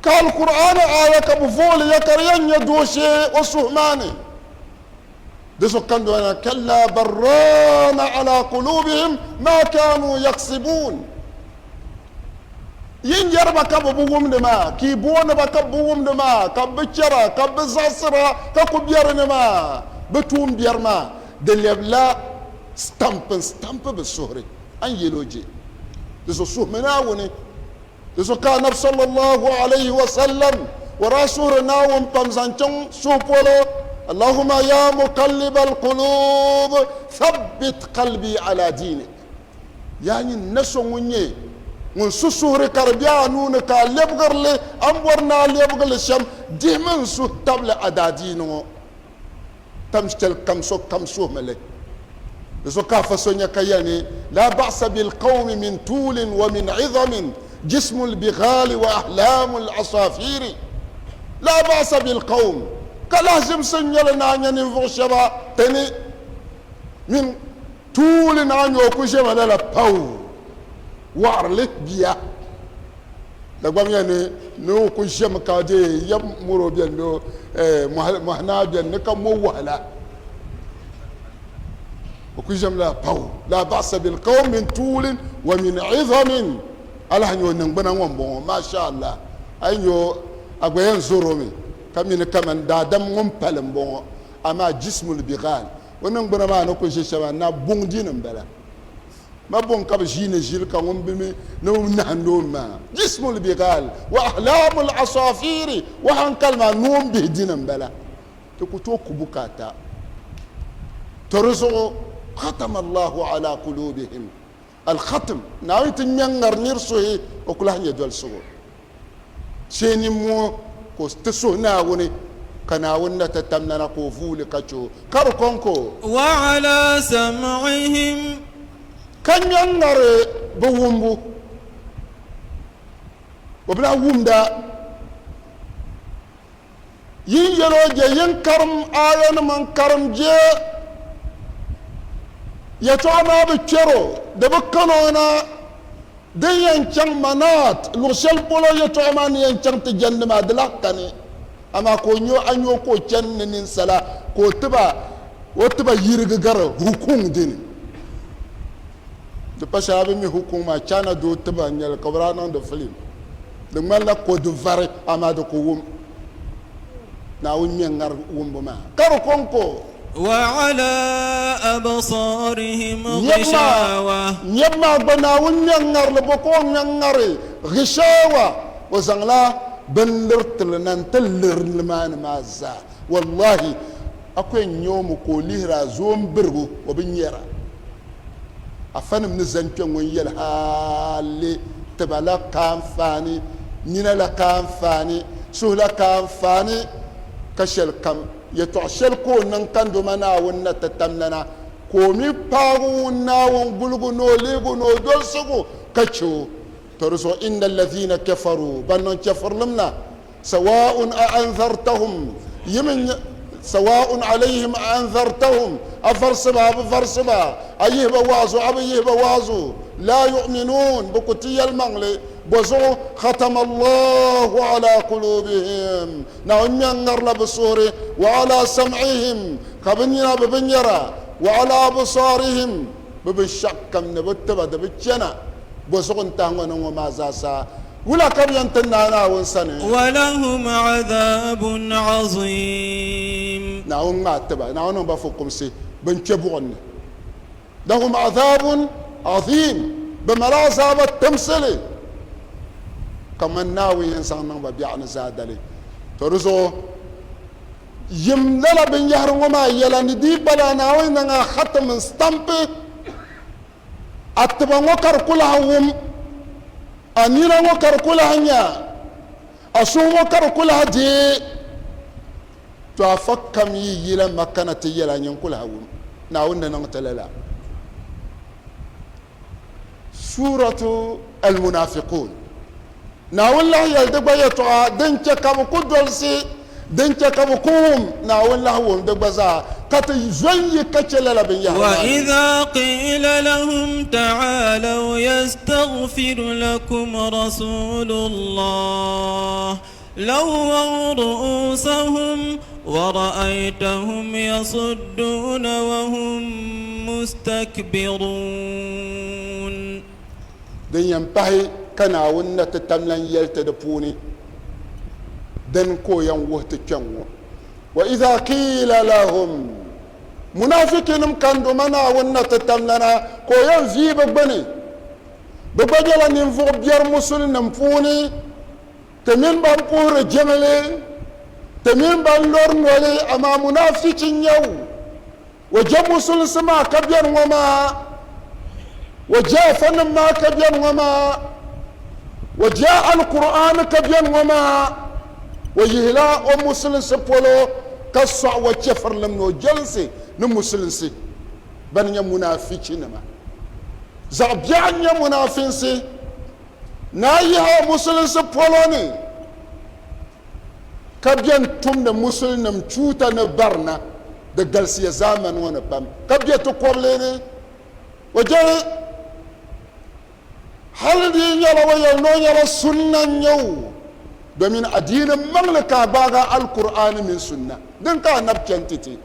ka Alkur'aani aaya ka bɛ vooli ya ka di yɛn nyɛ dooshee o suhu maa ni. Di zuɣu ka n-doli kalla bal raana ala kulubihim ma kanu yaksibuun. Yi yɛri ba ka bɛ bi wumdi maa, ka yi booni ba ka bɛ bi wumdi maa, ka bɛ bi chɛra, ka bɛ bi zaɣisira, ka ku biɛri ni maa, bɛ tuumbiɛri maa, di lɛbila stamp n-stamp bɛ suhuri. A ni yɛl o je, di zuɣu suhimi Naawuni. Di zuɣu ka Anabi sallallahu alayhi wa sallam o daa suhiri Naawuni pam zaŋ chaŋ suhu polo, Allahumma ya muqallibal qulub, thabbit qalbi ala dinik. Yaa nyini na so ŋun nyɛ ŋun su suhuri ka di be a nuu ni ka a lɛbigiri li a ni bɔri ni a lɛbigi li shɛm, dihimi n suhu tabili a daadiini ŋɔ tam shɛli kam sokam suhimi li. Di zuɣu ka afa so nya ka yɛli ni, La ba'sa bil qawmi min tuulin wa min izamin, jismul bighali wa ahlamul asafiri. La ba'sa bil qawm, ka lahi zimsi n-nyɛ li ni a nya ninvuɣ shɛba ti ni min Tuuli naa nyɛ o ku ʒema lala pau waɣirili bia. Dagbam yɛn ni ni o ku ʒemi ka dee yɛm mɔri o beni ni mɔhi naa beni ni ka mɔ wahala. O ku ʒemi lala pau la ba'sa bil qawm min tuulin wa min izamin. A lahi nya o niŋgbuna ŋɔ m-bɔŋɔ masha Allah a yi nya o a gba yɛn zɔri o mi ka mi ni kaman daadam ŋun pali m-bɔŋɔ amaa jismul bighal O niŋgbuna maa ni ku ʒe shɛba na buŋ dini m-bala. Ma buŋ ka bɛ ʒiini ʒili ka ŋun bi mi ni o nahindi o maa. Jismul bighal wa ahlamul asafiri wa hankali maa noombihi dini m-bala. Ti ku tooi ku bukaata. To di zuɣu khatama Allahu ala kulubihim al-khatm, Naawuni ti ŋme ŋ-ŋari nir suhi o ku lahi nya dolsigu. Shee nimmoo ka o ti suhi Naawuni, ka Naawuni na ti tamlana ka o vuui li ka chɛ o, ka di kɔŋko. Wa ala sam'ihim. Ka ŋme ŋ-ŋari bɛ wumbu. O bi lahi wumda. Yin yɛl o je, yin karim aayanima n-karim je yɛtɔɣa maa bi kpɛr o, di bi kan o na. Din yɛn chaŋ Manaat, luɣ shɛli polo yɛtɔɣa maa ni yɛn chaŋ ti jɛndi maa, di lahi kani. Amaa ka o nya a nya o ka o chani ni ninsala, ka o tiba o tiba yirigi gari hukuŋ dini. Di pa shɛli a bi mi hukuŋ maa, China doo tiba n-nyɛ li ka bɛ daa niŋdi filim. Di ŋmanila ko di vari, amaa di ku wum. Naawuni ŋme n-ŋari wumbu maa, ka di kɔŋko. Wa ala absarihim ghishawa. Nyɛbu maa gba Naawuni ŋme n-ŋari li, bɔ ka o ŋme n-ŋari ghishawa? O zaŋla bin liritili na n-ti liri nimaani maa zaa. Wallahi, a ku yɛn nya o mi ka o lihiri a zoon birigu, o bi nyara. Afanim ni zani kpe ŋɔ n-yɛli hali tiba la ka anfaani, nina la ka anfaani, suhu la ka anfaani, ka shɛli kam yɛtɔɣ shɛli ka o niŋ kandoma Naawuni na ti tamlana, ka o mi paagi ŋun Naawuni guligu ni o lihigu ni o dolsigu ka chɛ o. To di zuɣu inna allazina kafaru, ban niŋ chɛfurilim na, sawa'un a anzartahum, yi mi nya, sawa'un alayhim a anzartahum, a varisi ba a bi varisi ba, a yihi ba wa'azu a bi yihi ba wa'azu, la yu'minuun, bɛ ku ti yɛlimaŋli. Bɔzuɣu khatama Allahu ala kulubihim, Naawuni ŋmɛ n-ŋarila bɛ suhuri, wa ala sam'ihim, ka bɛ nina bi bi nyara, wa ala absarihim, bɛ binshɛɣu kam ni bɛ tiba di bi chana. Bɔzuɣu n-tahi ŋɔ ni ŋɔ maa zaasa? Wula ka bɛ yɛn ti naai Naawuni sani? Walahum adhabun azim. Naawuni ŋmaai ti ba, Naawuni niŋ ba fukumsi bɛ ni kpe buɣim ni. Lahum adhabun azim, bɛ mali azaaba timsili kaman Naawuni yɛn zaŋ niŋ ba biɛɣu ni zaadali. To di zuɣu yim lala binyɛhiri ŋɔ maa yɛla ni di yi pala Naawuni niŋ a khatim n-stampi. A tiba ŋɔ ka di ku lahi wum, a nina ŋɔ ka di ku lahi nya, a suhu ŋɔ ka di ku lahi deei. To afa kam yi yila Makka na ti yɛl a nyin ku lahi wum. Naawuni ni niŋ ti lala. Suuratu Al-Munafiqun. Naawuni lahi yɛli di gba yɛtɔɣa din chɛ ka bɛ ku dolsi, din chɛ ka bɛ ku wum, Naawuni lahi wum di gba zaa, ka ti zo n-yi ka chɛ lala binyahiri maa ni. وَإِذَا قِيلَ لَهُمْ تَعَالَوْا يَسْتَغْفِرْ لَكُمْ رَسُولُ اللَّهِ لَوَّوْا رُءُوسَهُمْ وَرَأَيْتَهُمْ يَصُدُّونَ وَهُمْ مُسْتَكْبِرُونَ. Din yɛn pahi ka Naawuni na ti tam lan yɛli ti di puuni, dini ka o yɛn wuhi ti kpɛŋ ŋɔ, Wa iza qiila lahum, Munaafichinim kandoma Naawuni na ti tam lana ka o yɛn vii bɛ gbini. Bɛ gba nyɛla ninvuɣ biɛri Musulinim puuni. Ti mini ban puhiri jiŋli, ti mini ban lori noli, amaa munaafichi n-nyɛ o. O je musulinsi maa ka beni ŋɔ maa, o je afanim maa ka beni ŋɔ maa, o je Alkur'aani ka beni ŋɔ maa, o yihila o musulinsi polo ka sɔɣi o chɛfirilim ni o jelinsi ni musulinsi ban nyɛ munaafichinima. Zaɣ biɛɣu n-nyɛ munaafinsi. Naa yihi a musulinsi polo ni ka bɛn tumdi musulinim chuuta ni barina di galisiya zaamani ŋɔ ni pam ka be ti kɔbili ni. O je hali di yi nyɛla o yɛli ni o nyɛla sunna n-nyɛ o domin adiini maŋli ka a gbaagi a Alkur'aani mini sunna din ka anabi chani ti ti.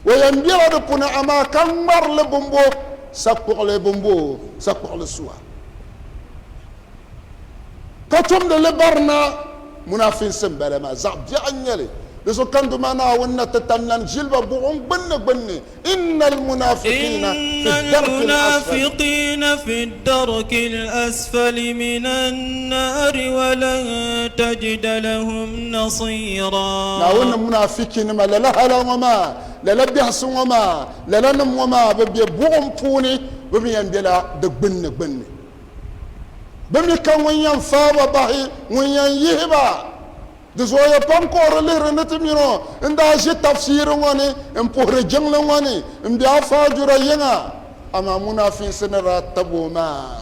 O yɛn bela di puni amaa ka ŋmari li bimbo sakpuɣili bimbo sakpuɣili sua, ka tumdi li barina. Munafinsi m-bala maa, zaɣ biɛɣu n-nyɛ li. Di zuɣu ka n Duuma Naawuni na ti tam lan ʒili ba buɣim gbunni gbunni, Inna al-munafiqina fi ad-darki al-asfali. Inna al-munafiqina fi ad-darki al-asfali min an-nari wa lan tajida lahum nasira. Naawuni ni munaafichinima lala hala ŋɔ maa, lala biɛhisi ŋɔ maa, lala nim ŋɔ maa, bɛ be buɣim puuni, bɛ mi yɛn bela di gbunni gbunni. Bɛ mi ka ŋun yɛn faai ba bahi, ŋun yɛn yihi ba. Di zooya pam ka o di lihiri ni ti mini o n-daa ʒi tafsiiri ŋɔ ni m-puhiri jiŋli ŋɔ ni m-be Afaajura yiŋa, amaa munaafinsi ni daa tab o maa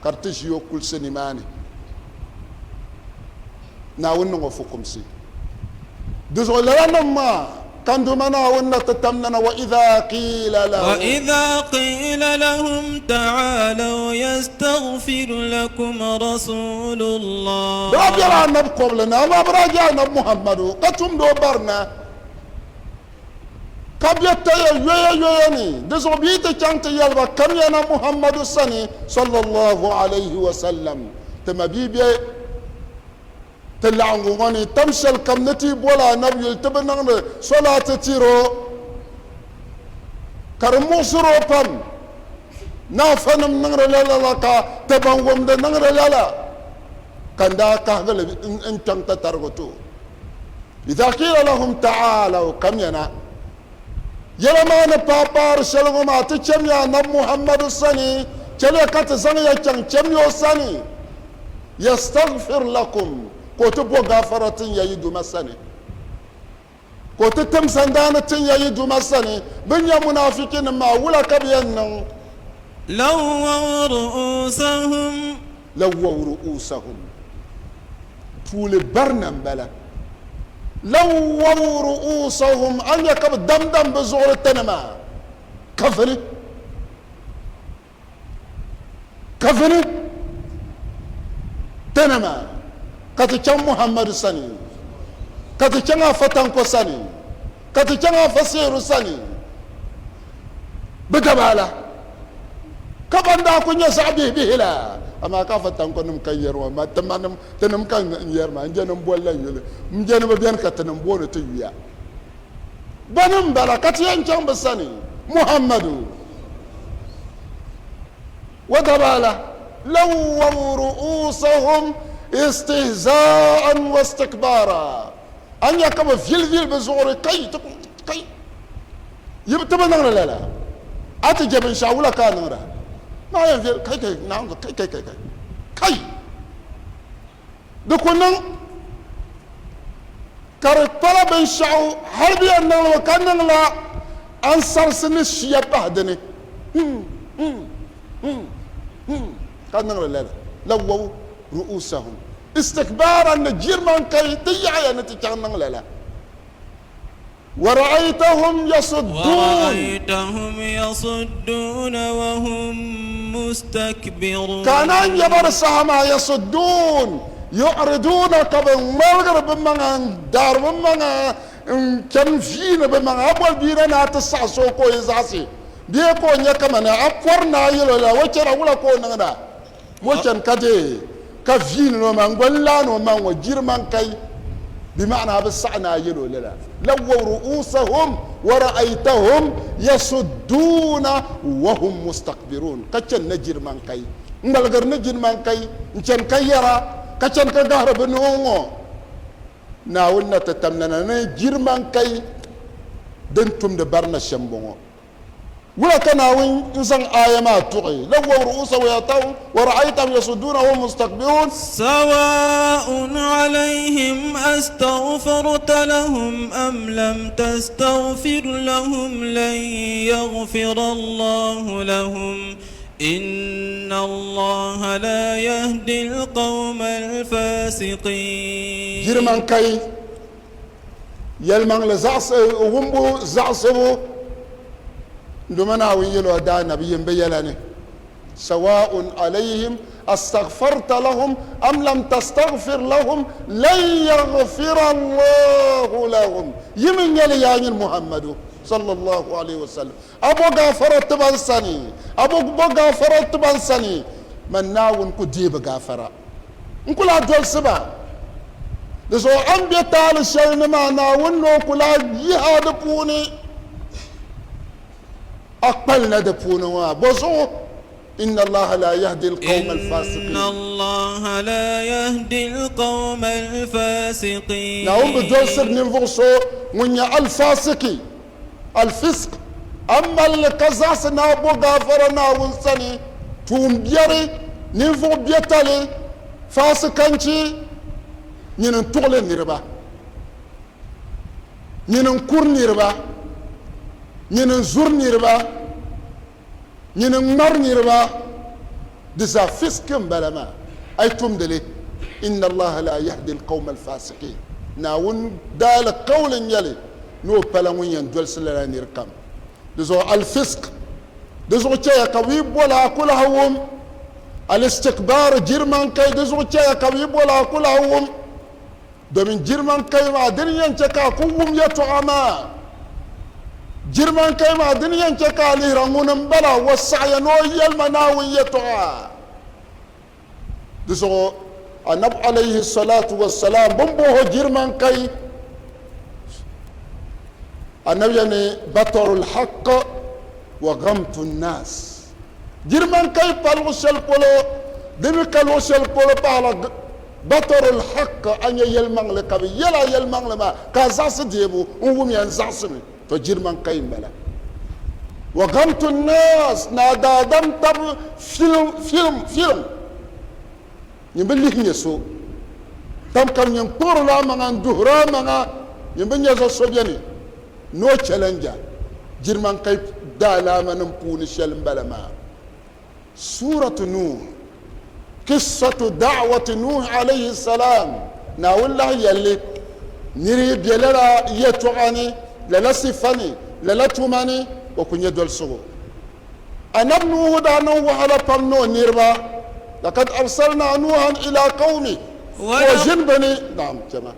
ka di ti ʒi o kulisi nimaani. Naawuni niŋ o fukumsi. Di zuɣu lala nim maa ka n Duuma Naawuni na ti tam nana, wa idha qiila lahum. Wa idha qiila lahum ta'alaw yastaghfir lakum rasulullah. Bɛ daa bela Anabi kɔbili ni, amaa bɛ daa je Anabi Muhammadu ka tumdi o barina, ka be taya yoya yoya ni. Di zuɣu bɛ yi ti chaŋ ti yɛli ba, Kamiya na Muhammadu sani, sallallahu alayhi wa sallam, ti mabia be Ti laɣingu ŋɔ ni tam shɛli kam ni ti boli Anabi yuli ti bi niŋdi solaati tiri o ka di muɣisiri o pam. Naafanim niŋdi la lala ka ti ban wumdi niŋdi lala ka n daa kahigi li n-kpɛŋ tatarigu ti o. Idha qiila lahum ta'aalaw kamiyana yɛla maa ni paai paari shɛli ŋɔ maa, ti chamiya Anabi Muhammadu sani, chɛliya ka ti zaŋ ya chaŋ chamiya o sani. Yastaghfir lakum, ka o ti bo gaafara tin ya yi Duuma sani, ka o ti tim sandaani tin ya yi Duuma sani. Bɛ ni nya munaafichinim maa, wula ka bɛ yɛn niŋ? Lawwaw ru'usahum. Lawwaw ru'usahum, tuuli barina m-bala. Lawwaw ru'usahum, a ni nya ka bɛ damdam bɛ zuɣuri tani maa, kafiri. Kafiri tana maa ka ti chaŋ Muhammadu sani, ka ti chaŋ Afa Tanko sani, ka ti chaŋ Afa Seeru sani, bɛ dabaa la ka ban daa ku nyɛ zaɣ bihi bihi la, amaa ka Afa Tanko nim ka yɛri ŋɔ ma timanim tinim ka n yɛri maa n je ni n boli la yuli n je ni bi beni ka tinim booni ti yuya. Bani m-bala ka ti yɛn chaŋ bɛ sani? Muhammadu wa dabaala, lawwaw ru'usahum istihza'an wa istikbara, a ni nya ka bɛ vilivili bɛ zuɣuri, kai, ti ku, kai, yi bi ti bi niŋdi lala, a ti je binshɛɣu wula ka a niŋda? Maa yɛn viɛl kai kai Naawuni kai kai kai kai kai di ku niŋ ka di pala binshɛɣu hali bɛ yɛn niŋli mi ka niŋla ansarisi ni shia pahi di ni hmm hmm hmm hmm ka niŋli lala lawwaw ru'usahum istikbaaran ni girman kai ti yaɣiya ni ti chaŋ niŋ lala. Wara'aytahum yasuddun. Wara'aytahum yasudduna wa hum mustakbirun. Ka a naan nya ba di saha maa yasuddun, yu'riduna, ka bɛ ŋmaligiri bɛ maŋa n-daari bɛ maŋa n-chani viini bɛ maŋa. A boli bia na ni a ti saɣisi o ka o yi zaɣisi bee ka o nya kamani a pɔri ni a yɛl o la, o chana wula ka o niŋda? Mo chani ka deei ka viini ni o maŋ gba n-laani o maŋ ŋɔ jirimaŋkai, bɛ maana a bi saɣi ni a yɛl o lala. Lawwaw ru'usahum wa ra'aytahum yasudduuna wa hum mustakbiruun, ka chani ni jirimaŋkai, n-ŋmaligiri ni jirimaŋkai n-chani ka yɛra, ka chani ka gahiri bɛ nuhi ŋɔ. Naawuni na ti tamlana ni jirimaŋkai din tumdi barina shɛm m-bɔŋɔ. Wula ka Naawuni n-zaŋ aaya maa tuɣi, Lawwaw ru'uusahum wa ra'aytahum yasudduuna wa hum mustakbiruun? Sawa'un alayhim astaghfarta lahum am lam tastaghfir lahum lan yaghfira Allahu lahum inna Allaha la yahdi al-qawma al-fasiqin. Girman kai Yɛlimaŋli wumbu zaɣisibu dama Naawuni yɛl o daanabi yim bɛ yɛla ni, Sawa'un alayhim astaghfarta lahum am lam tastaghfir lahum lan yaghfira Allahu lahum. Yi mi nyɛ li yaa nyini Muhammadu sallallahu alayhi wa sallam, a bo gaafara ti ban sani, a bo bo gaafara ti ban sani, man Naawuni ku deei bɛ gaafara. N ku lahi dolsi ba. Di zuɣu a ni be taali shɛli ni maa, Naawuni ni o ku lahi yihi a di puuni. A kpalila di puuni ŋɔ maa. Bɔzuɣu? Inna Allaha la yahdi al-qawma al-fasiqin. Inna Allaha la yahdi al-qawma al-fasiqin. Naawuni bi dolsiri ninvuɣ so ŋun nyɛ al-fasiki, al-fisq, a ni mali li ka zaɣisi ni a bo gaafara Naawuni sani, tuumbiɛri, ninvuɣ biɛtali, faasikanchi, nyini n-tuɣili niriba, nyini n-kuri niriba, nyini n-zuri niriba, nyini n-ŋmari niriba, di zaa fisk m-bala maa, a yi tumdi li, Inna Allaha la yahdi al-qawma al-fasiqin, Naawuni daalikauli n-nyɛ li ni o pala ŋun yɛn dolsi lala nir kam. Di zuɣu al-fisq, di zuɣu chɛya ka bɛ yi boli a ku lahi wum, al-istikbar, girmankai, di zuɣu chɛya ka bɛ yi boli a ku lahi wum, Domin girman kai maa dini yɛn chɛ ka a ku wum yɛtɔɣa maa. Girman kai maa dini yɛn chɛ ka a lihira ŋuni m-bala o saɣiya ni o yɛli ma Naawuni yɛtɔɣa. Di zuɣu Anabi alayhi salatu wa salam bɛ ni bɔh o girman kai, Anabi ya ni batarul haqq wa ghamtu nnas. Girman kai pa luɣ shɛli polo, di mi ka luɣ shɛli polo pahila Batarul haqq, a nya yɛlimaŋli ka bɛ yɛl a yɛlimaŋli maa ka a zaɣisi deebu, n wumya n zaɣisimi, tɔ girman kai m-bala. Wa ghamtu nnaas, ni a daadam tab filim, filim, filim, nyin bi lihi nya so, tamkar nyin kpuɣirila a maŋa n-duhiri a maŋa, nyin bi nya zo so beni ni o challenge a, girman kai daalaamanim puuni shɛli m-bala maa. Suuratu Nuh, Qissatu da'wati Nuh alayhi salam, Naawuni lahi yɛlli, Niri yi be lala yɛltɔɣa ni, lala sifa ni, lala tuma ni, o ku nya dolsigu. Anabi Nuhu daa niŋ wahala pam ni o niriba, Laqad arsalna Nuhan ila qawmihi, ka o ʒini bɛ ni, Naam, chama.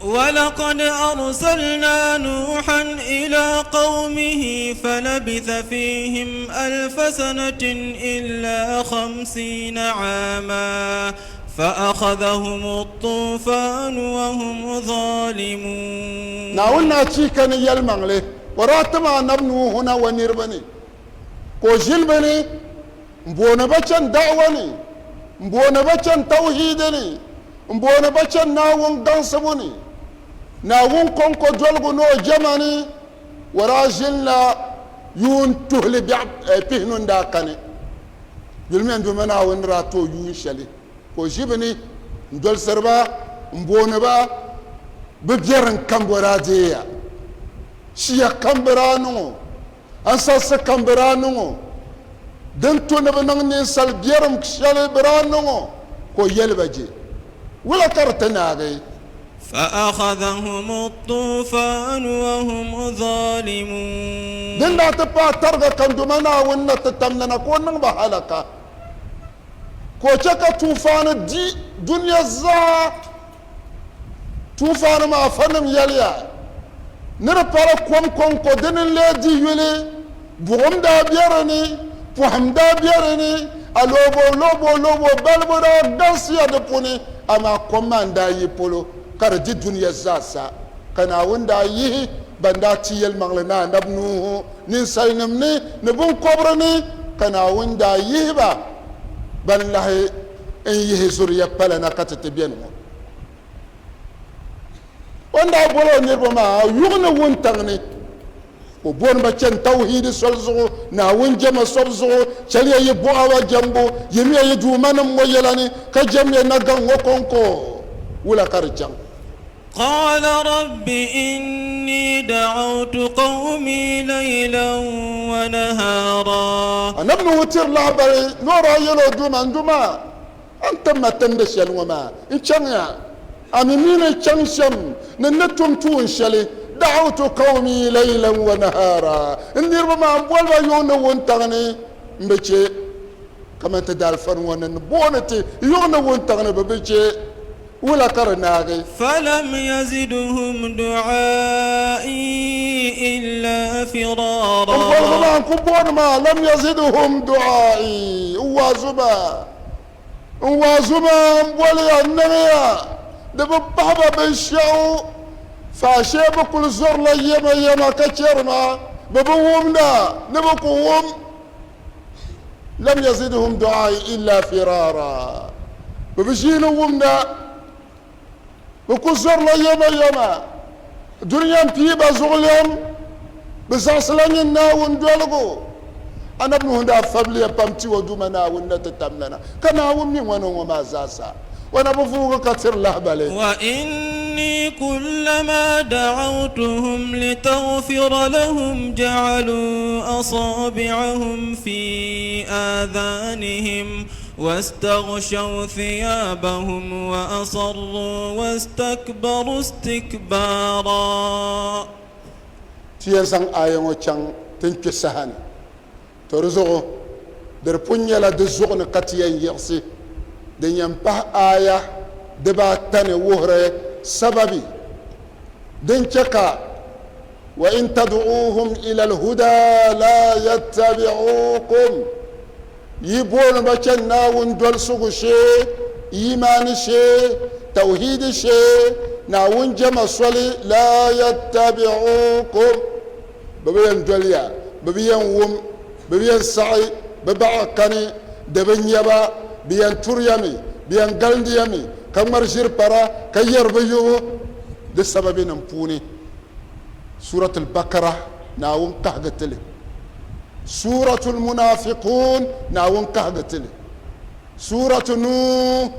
ولقد أرسلنا نوحا إلى قومه فلبث فيهم ألف سنة إلا 50 عاما فأخذهم الطوفان وهم ظالمون. Naawuni ni achiika ni yɛlimaŋli, o daa tim Anabi Nuhu na o niriba ni, ka o ʒili bɛ ni m-booni ba chani da'awa ni, m-booni ba chani tawhiidi ni, m-booni ba chani Naawuni gaŋsibu ni, Naawuni kɔŋko doligu ni o jɛma ni. O daa ʒinila yuun tuhili biɛɣ pihinu n-daa kani. Yulimiya n Duuma Naawuni ni daa ti o yuun shɛli ka o ʒi bɛ ni n-dolisiri ba m-booni ba bɛ biɛrim kam bɔ daa deeya. Shia kam bɛ daa niŋ o, ansarisi kam bɛ daa niŋ o, din tu ni bɛ niŋ ninsal biɛrim shɛli bɛ daa niŋ o, ka o yɛli ba je, Wula ka di ti naagi? فأخذهم الطوفان وهم ظالمون. Din daa ti paai tariga ka n Duuma Naawuni na ti tamda na ka o niŋ ba halaka, ka o chɛ ka tuufaani di dunia zaa. Tuufaani maa afanim yɛliya ni di pala kom kɔŋko dini n-lee di yuli, buɣim daa be di ni, pɔhim daa be di ni, aloobo lobo lobo balibu daa galisiya di puuni, amaa kom maa n-daa yi polo ka di di dunia zaa sa. Ka Naawuni daa yihi ban daa ti yɛlimaŋli ni Anabi Nuhu ninsalinim ni, ni biŋkɔbiri ni, ka Naawuni daa yihi ba ban lahi n-yihi zuriya pala na ka ti ti beni ŋɔ. O ni daa boli o niriba maa yuɣu ni wuntaŋ ni, o booni ba chani tawhiidi soli zuɣu, Naawuni jɛma sobu zuɣu, Chɛliya yi buɣa ba jɛmbu, yimiya yi duumanim ŋɔ yɛla ni, ka jɛmmiya nagaŋ ŋɔ kɔŋko. Wula ka di chaŋ? قال رب إني دعوت قومي ليلا ونهارا. Anabi Nuhu tiri lahibali ni o daa yɛl o Duuma, N Duuma, a ni tim ma timdi shɛli ŋɔ maa, n chaŋya, a mi mi ni chaŋ shɛm ni n ni tum tuun shɛli, Da'awtu qawmi laylan wa nahara, n niriba maa m boli ba yuŋ ni wuntaŋ ni, m bi chɛ kaman ti daalifani ŋɔ ni ni booni ti yuŋ ni wuntaŋ ni bɛ bi chɛ. Wula ka di naagi? Falam yazidhum du'a'i illa firara. N boligu maa n ku booni maa, lam yazidhum du'a'i, n waazu maa, n waazu maa n boliya n niŋya di bi pahi ba binshɛɣu, faashee bɛ kuli zorila yɛmayɛma ka chɛri ma, bɛ bi wumda ni bɛ ku wum. Lam yazidhum du'a'i illa firara, bɛ bi ʒiini wumda, bɛ ku zorila yomayoma, dunia m-pii ba zuɣulɛm, bɛ zaɣisila nyin Naawuni doligu. Anabi Nuhu daa fabiliya pam ti o Duuma Naawuni na ti tamda na, ka Naawuni mi ŋɔ ni ŋɔ maa zaasa. O na bi vuugi ka tiri lahibali. Wa inni kullama da'awtuhum litaghfira lahum ja'alu asabi'ahum fi adhanihim wastaghshaw thiyabahum wa asarru wastakbaru istikbara. Ti yɛn zaŋ aaya ŋɔ chaŋ ti ni kpe saha ni. To di zuɣu, di di pun nyɛla di zuɣu ni ka ti yɛn yiɣisi din yɛn pahi aaya dibaata ni wuhiri sababi din chɛ ka wa in tad'uuhum ila al-huda la yattabi'ukum yi booni ba chani Naawuni dolisigu shee, iimaani shee, tawhiidi shee, Naawuni jɛma soli la yattabi'ukum Bɛ bi yɛn doli ya, bɛ bi yɛn wum, bɛ bi yɛn saɣi, bɛ baɣa kani, di bi nya ba, bɛ yɛn turi ya mi, bɛ yɛn galindi ya mi, ka ŋmari ʒiri para, ka yɛri bɛ yubu di sababinim puuni. Suuratul Bakara, Naawuni kahigi ti li. Suuratul Munafiqun, Naawuni kahigi ti li. Suuratu Nuh,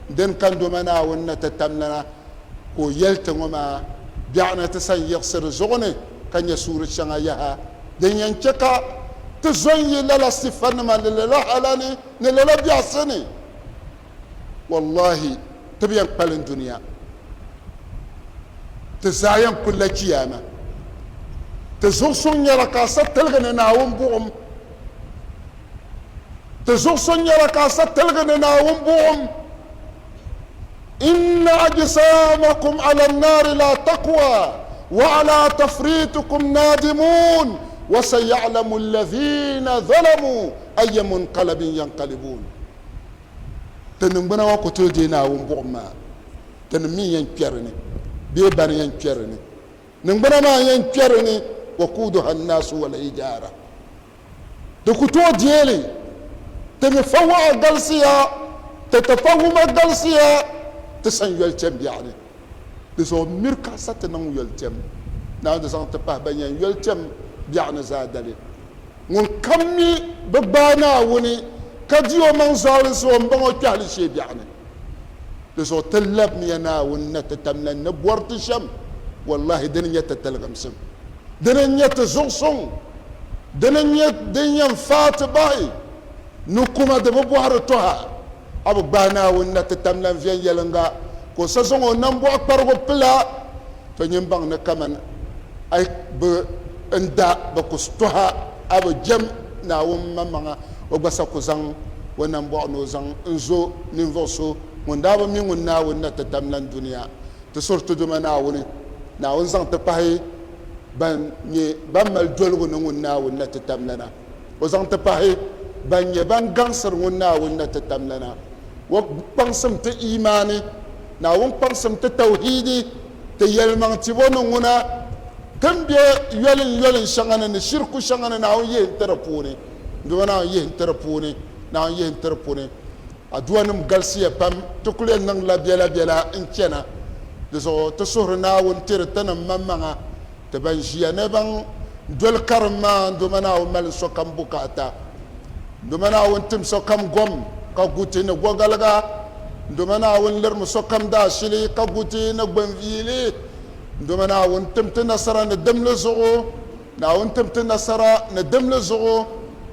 din kandoma Naawuni na ti tamlana ka o yɛli ti ŋɔ maa, Biɛɣuni ti sa n-yiɣisi di zuɣu ni ka nya suuri shɛŋa yaha din yɛn chɛ ka ti zo n-yi lala sifanima ni lala hala ni ni lala biɛhisi ni. Wallahi ti bi yɛn kpalim dunia, ti zaa yɛn kulila Chiyaama. Ti zuɣusuŋ nyɛla ka a sa tiligi ni Naawuni buɣim. Ti zuɣusuŋ nyɛla ka a sa tiligi ni Naawuni buɣim. Inna ajsamakum ala an-nari la taqwa wa ala tafritikum nadimun wa sayalamu alladhina zalamu ayya munqalabin yanqalibun. Ti niŋgbuna ŋɔ ku tooi deei Naawuni buɣim maa, tinim mi yɛn kpɛri ni bee bani yɛn kpɛri ni. Niŋgbuna maa yɛn kpɛri ni wakuduha an-nasu wal-hijara. Di ku tooi deei li. Ti mi fa waɣa galisiya, ti ti fa wuma galisiya, ti san yoli tɛm biɛɣu ni. Di zuɣu miri ka a sa ti niŋ yoli tɛm. Naawuni di zaŋ ti pahi ban yɛn yoli tɛm biɛɣu ni zaadali. Ŋun kam mi bi gbaai Naawuni ka di o maŋ zualinsi o m-baŋ o kpɛhili shee biɛɣu ni. Di zuɣu ti labimiya Naawuni na ti tamla n ni bɔri ti shɛm. Wallahi dini n-nyɛ ti tiligimsim, dini n-nyɛ ti zuɣusuŋ, dini n-nyɛ din yɛn faai ti bahi ni kuma di bi bɔhiri tɔha. A bi gbaai Naawuni na ti tamla n viɛnyɛliŋga ka o sa zaŋ o nambɔɣu kparigu pil a, to nyin baŋ ni kaman a yi bi n da bi ku tɔha a bi jɛm Naawuni maŋmaŋa, o gba sa ku zaŋ o nambɔɣu ni o zaŋ n zo ninvuɣ so ŋun daa bi mi ŋun Naawuni na ti tamla n dunia. Ti suhiri ti Duuma Naawuni, Naawuni zaŋ ti pahi ban nyɛ ban mali doligu ni ŋun Naawuni na ti tamlana. O zaŋ ti pahi ban nyɛ ban gaŋsiri ŋun Naawuni na ti tamlana. O kpaŋsim ti imaani, Naawuni kpaŋsim ti tauhiidi, ti yɛlimaŋ tibo ni ŋuna, ti ni be yolin yolin shɛŋa ni ni shiriku shɛŋa ni Naawuni yihi n-ti di puuni. N Duuma Naawuni yihi n-ti di puuni, Naawuni yihi n-ti di puuni. Aduanim galisiya pam, ti kul yɛn niŋdila biɛlabiɛla n-chana. Di zuɣu ti suhiri Naawuni tiri tinim maŋmaŋa, ti ban ʒiya ni ban doli karim maa, doma Naawuni mali sokam bukaata, doma Naawuni tim sokam gom ka gu ti ni gɔgaliga, doma Naawuni lirimi sokam daashili ka gu ti ni gbinviili, doma Naawuni tim ti nasara ni dimli zuɣu. Naawuni tim ti nasara ni dimli zuɣu,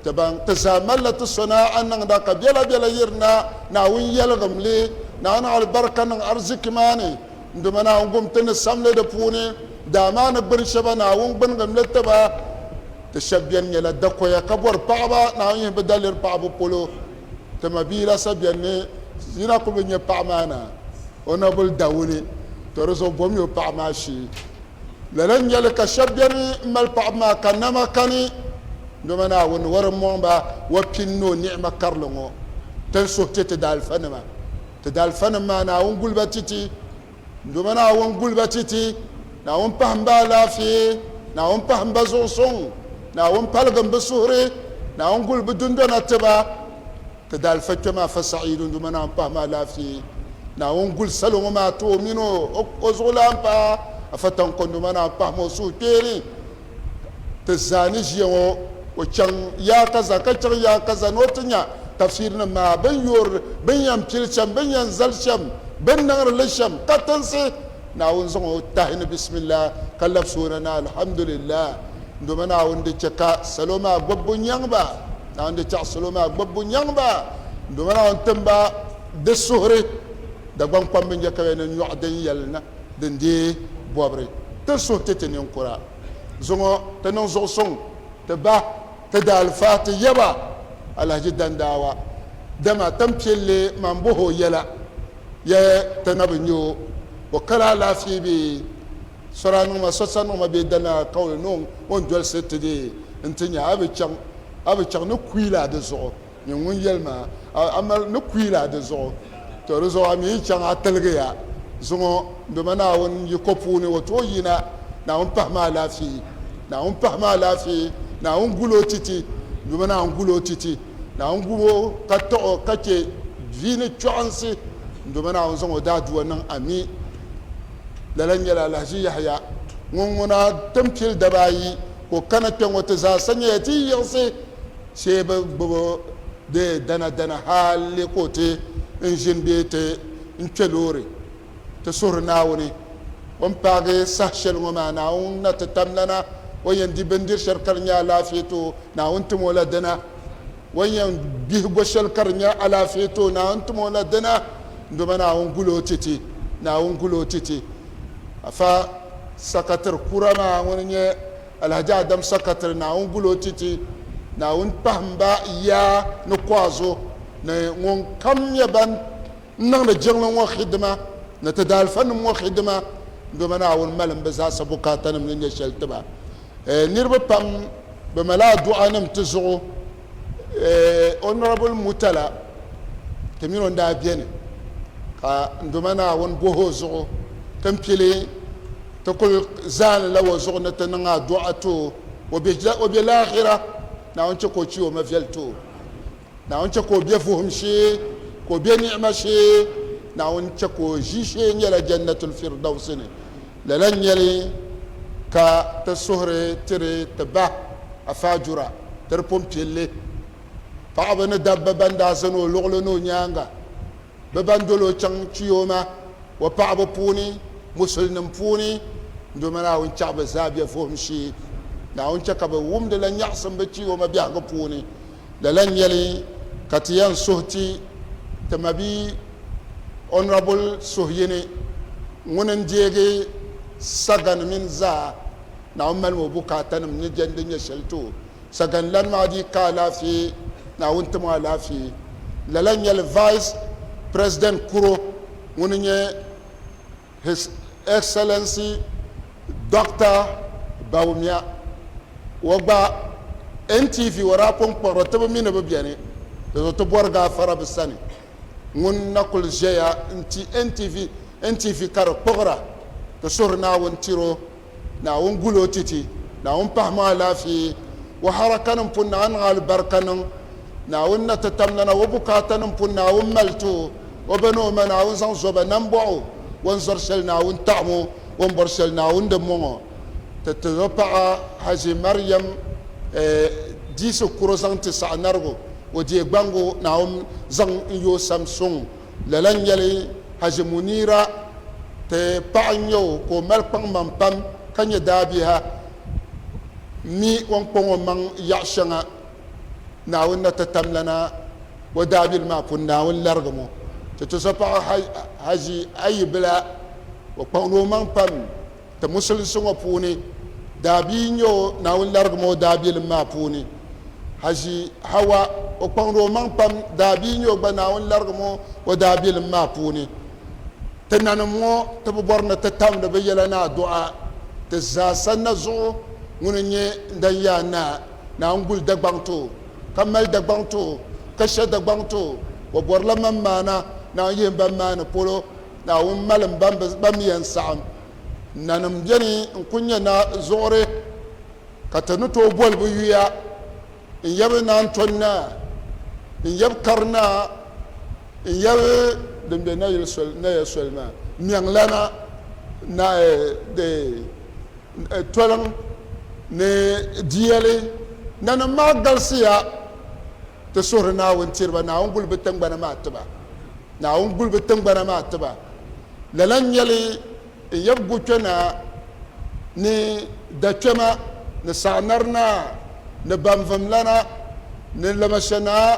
ti ban ti zaa malila ti sɔnaa niŋda ka biɛlabiɛla yirina. Naawuni yɛligim li, Naawuni alibarika niŋ ariziki maa ni, n-duma Naawuni gum ti ni samli di puuni, daa maa ni gbini shɛba Naawuni gbinigim li ti ba. Ti shɛba bɛn nyɛla dakoya ka bɔri paɣiba, Naawuni yihi bɛ daliri paɣibu polo. Ti mabia la sa bɛn ni yina kuli bi nya paɣa maa na, o na boli Dawuni, to di zuɣu bomi o paɣa maa shee. Lala n-nyɛ li ka shɛba beni m-mali paɣiba maa ka nama kani, dama Naawuni ni di mɔŋ ba wa pini ni o ni'ima karili ŋɔ. Ti ni suhi ti ti daalifanima. Ti daalifanim maa Naawuni guli ba ti ti, dama Naawuni guli ba ti ti. Naawuni pahim ba alaafee, Naawuni pahim ba zuɣusuŋ, Naawuni paligim bɛ suhuri, Naawuni guli bɛ dundɔna ti ba. Ti daalifa kpɛm Afa Sa'idu dama Naawuni pahim alaafee. Naawuni guli salo ŋɔ maa ti o mini o zuɣulan paɣa Afa Tanko dama Naawuni pahim o suhukpeeni. Ti zaa ni ʒiya ŋɔ o chaŋ yaa kaza ka chaŋ yaa kaza ni o ti nya tafsiirinim maa bɛ ni yoori bɛ ni yɛn pili shɛm, bɛ ni yɛn zali shɛm, bɛ ni niŋdi li shɛm ka tinsi. Naawuni zaŋ o tahi ni bismillah ka labisi o na ni alhamdulillah dama Naawuni di chɛ ka salo maa gbubbu nyaŋ ba, Naawuni di chɛ salo maa gbubbu nyaŋ ba dama Naawuni tim ba di suhuri. Dagbaŋ kpamba n-nyɛ ka bɛ ni nyɔɣu din yɛli na din deei bɔbiri ti suhi ti ti ninkura. Zuŋɔ ti niŋ zuɣusuŋ ti ba, ti daalifa, ti yaba Alhaji Dandaawa dama tin pilli man bɔhi o yɛla. Yɛ ti na bi nya o, o kala alaafee bee? Sɔra niŋ ma, sɔsa niŋ ma bee dana kauli ni o ni dolisi ti dee nti nya a bi chaŋ, a bi chaŋ ni kuyila di zuɣu. Nyin ŋun yɛli ma a mali ni kuyila di zuɣu, to di zuɣu a mi yi chaŋ a tiligi ya. Zuŋɔ dama Naawuni yiko puuni o tooi yina, Naawuni pahimi alaafee, Naawuni pahimi alaafee, Naawuni gul o titi, dama Naawuni gul o titi. Naawuni gub o ka taɣ o ka chɛ vi ni chɔɣinsi dama Naawuni zaŋ o daadua niŋ ami. Lala n-nyɛla Alhaji Yahaya ŋun ŋuna tin pili daba ayi ka o kana kpe ŋɔ ti zaasa nyɛla ti yi yiɣisi shee bi gbubi di danadana hali ka o ti n ʒini bee ti n kpe loori ti suhiri Naawuni o ni paagi saha shɛli ŋɔ maa Naawuni na ti tamlana o yɛn di bindiri shɛli ka di nyɛ alaafee ti o Naawuni tim o la dina o ni yɛn gbihi go shɛli ka di nyɛ alaafee ti o Naawuni tim o la dina dama Naawuni guli o ti ti Naawuni guli o ti ti afa sakatiri kura maa ŋuni nyɛ Alhaji Adam sakatiri Naawuni guli o ti ti Naawuni pahim ba yaa ni kɔazo ni ŋun kam nyɛ ban niŋdi jiŋli ŋɔ xidima ni ti daalifanim ŋɔ xidima dama Naawuni malim bɛ zaasa bukaatanim ni nyɛ shɛli ti ba. Niriba pam bɛ mali aduanim ti zuɣu. Honourable Murtala ti mini o n-daa beni ka n duma Naawuni bɔhi o zuɣu ti ni pili ti kuli zaani la o zuɣu ni ti niŋ adua ti o, o be laahira Naawuni chɛ ka o chi o ma viɛli ti o. Naawuni chɛ ka o be vuhim shee, ka o be ni'ima shee. Naawuni chɛ ka o ʒi shee nyɛla Jannatul Firdausi ni. Lala n-nyɛ li ka ti suhiri tiri ti ba Afaajura ti di pun pilli. Paɣaba ni dabba ban daa zani o luɣili ni o nyaaŋa, bɛ ban doli o chaŋ Chiyooma o paɣaba puuni, Musulinim puuni, doma Naawuni chaɣi bɛ zaa bɛ vuhim shee. Naawuni chɛ ka bɛ wumdi la nyaɣisim bɛ Chiyooma biɛhigu puuni. Lala n-nyɛ li ka ti yɛn suhi ti ti mabia Honourable Suhuyini ŋuni n-deegi sagani mini zaa Naawuni malimi o bukaatanim ni jɛndi nyɛ shɛli ti o. Sagan lan maa dii ka alaafee, Naawuni tim o alaafee. Lala n-nyɛ li Vice President kuro ŋuni n-nyɛ His Excellency Doctor Bawumia o gba NTV o daa pun kpuɣiri ti bi mi ni bi beni di zuɣu ti bɔri gaafara bi sani. Ŋun na kuli ʒeya n-ti NTV, NTV ka di kpuɣira ti suhiri Naawuni tiri o. Naawuni gul o titi, Naawuni pahim o alaafee, o harakanim pun Naawuni niŋ alibarika niŋ, Naawuni na ti tamlana o bukaatanim pun Naawuni mali ti o, o ba ni o ma Naawuni zaŋ zoba nambɔɣ o, o ni zɔri shɛli Naawuni taɣim o, o ni bɔri shɛli Naawuni di mɔŋ o. Ti ti o paɣa Haji Mariam Diisi kuro zaŋ ti Saɣinarigu, o deei gbaŋgu Naawuni zaŋ n-yo o sam suŋ. Lala n-nyɛ li Haji Munira ti paɣa n-nyɛ o ka o mali kpaŋmaŋ pam ka nyɛ daabiha mi o ni kpaŋ o maŋ yaɣ shɛŋa Naawuni na ti tamlana o daabili maa pun Naawuni larigim o. Ti tuzɔpaɣa Haji Ayibila o kpaŋdi o maŋ pam ti musulinsi ŋɔ puuni daabia n-nyɛ o Naawuni larigim o daabilim maa puuni. Haji Hawa o kpaŋdi o maŋ pam daabia n-nyɛ o gba Naawuni larigim o o daabilim maa puuni. Ti nanim ŋɔ ti bi bɔri ni ti tamdi bɛ yɛla ni adu'a ti zaa sanna zuɣu. Ŋuni n-nyɛ n dan yaa naa, Naawuni guli Dagbaŋ ti o, ka mali Dagbaŋ ti o, ka she Dagbaŋ ti o. O bɔrila man maana, Naawuni yihi m ban maani polo, Naawuni malim ban mi yɛn saɣim. Nanim beni n-kul nyɛ na zuɣuri, ka ti ni tooi boli bɛ yuya, n yab Naantɔn Naa, n yab Kari Naa, n yab din be nayili soli, Naya soli maa, Miɛŋlana, na, Toliŋ ni Diyɛli. Nanim maa galisiya ti suhiri Naawuni tiri ba, Naawuni guli bɛ tiŋgbana maa ti ba. Naawuni guli bɛ tiŋgbana maa ti ba. Lala n-nyɛ li n yab gu kpe na ni dakpɛma ni saɣinari naa ni banvumlana ni lamasha naa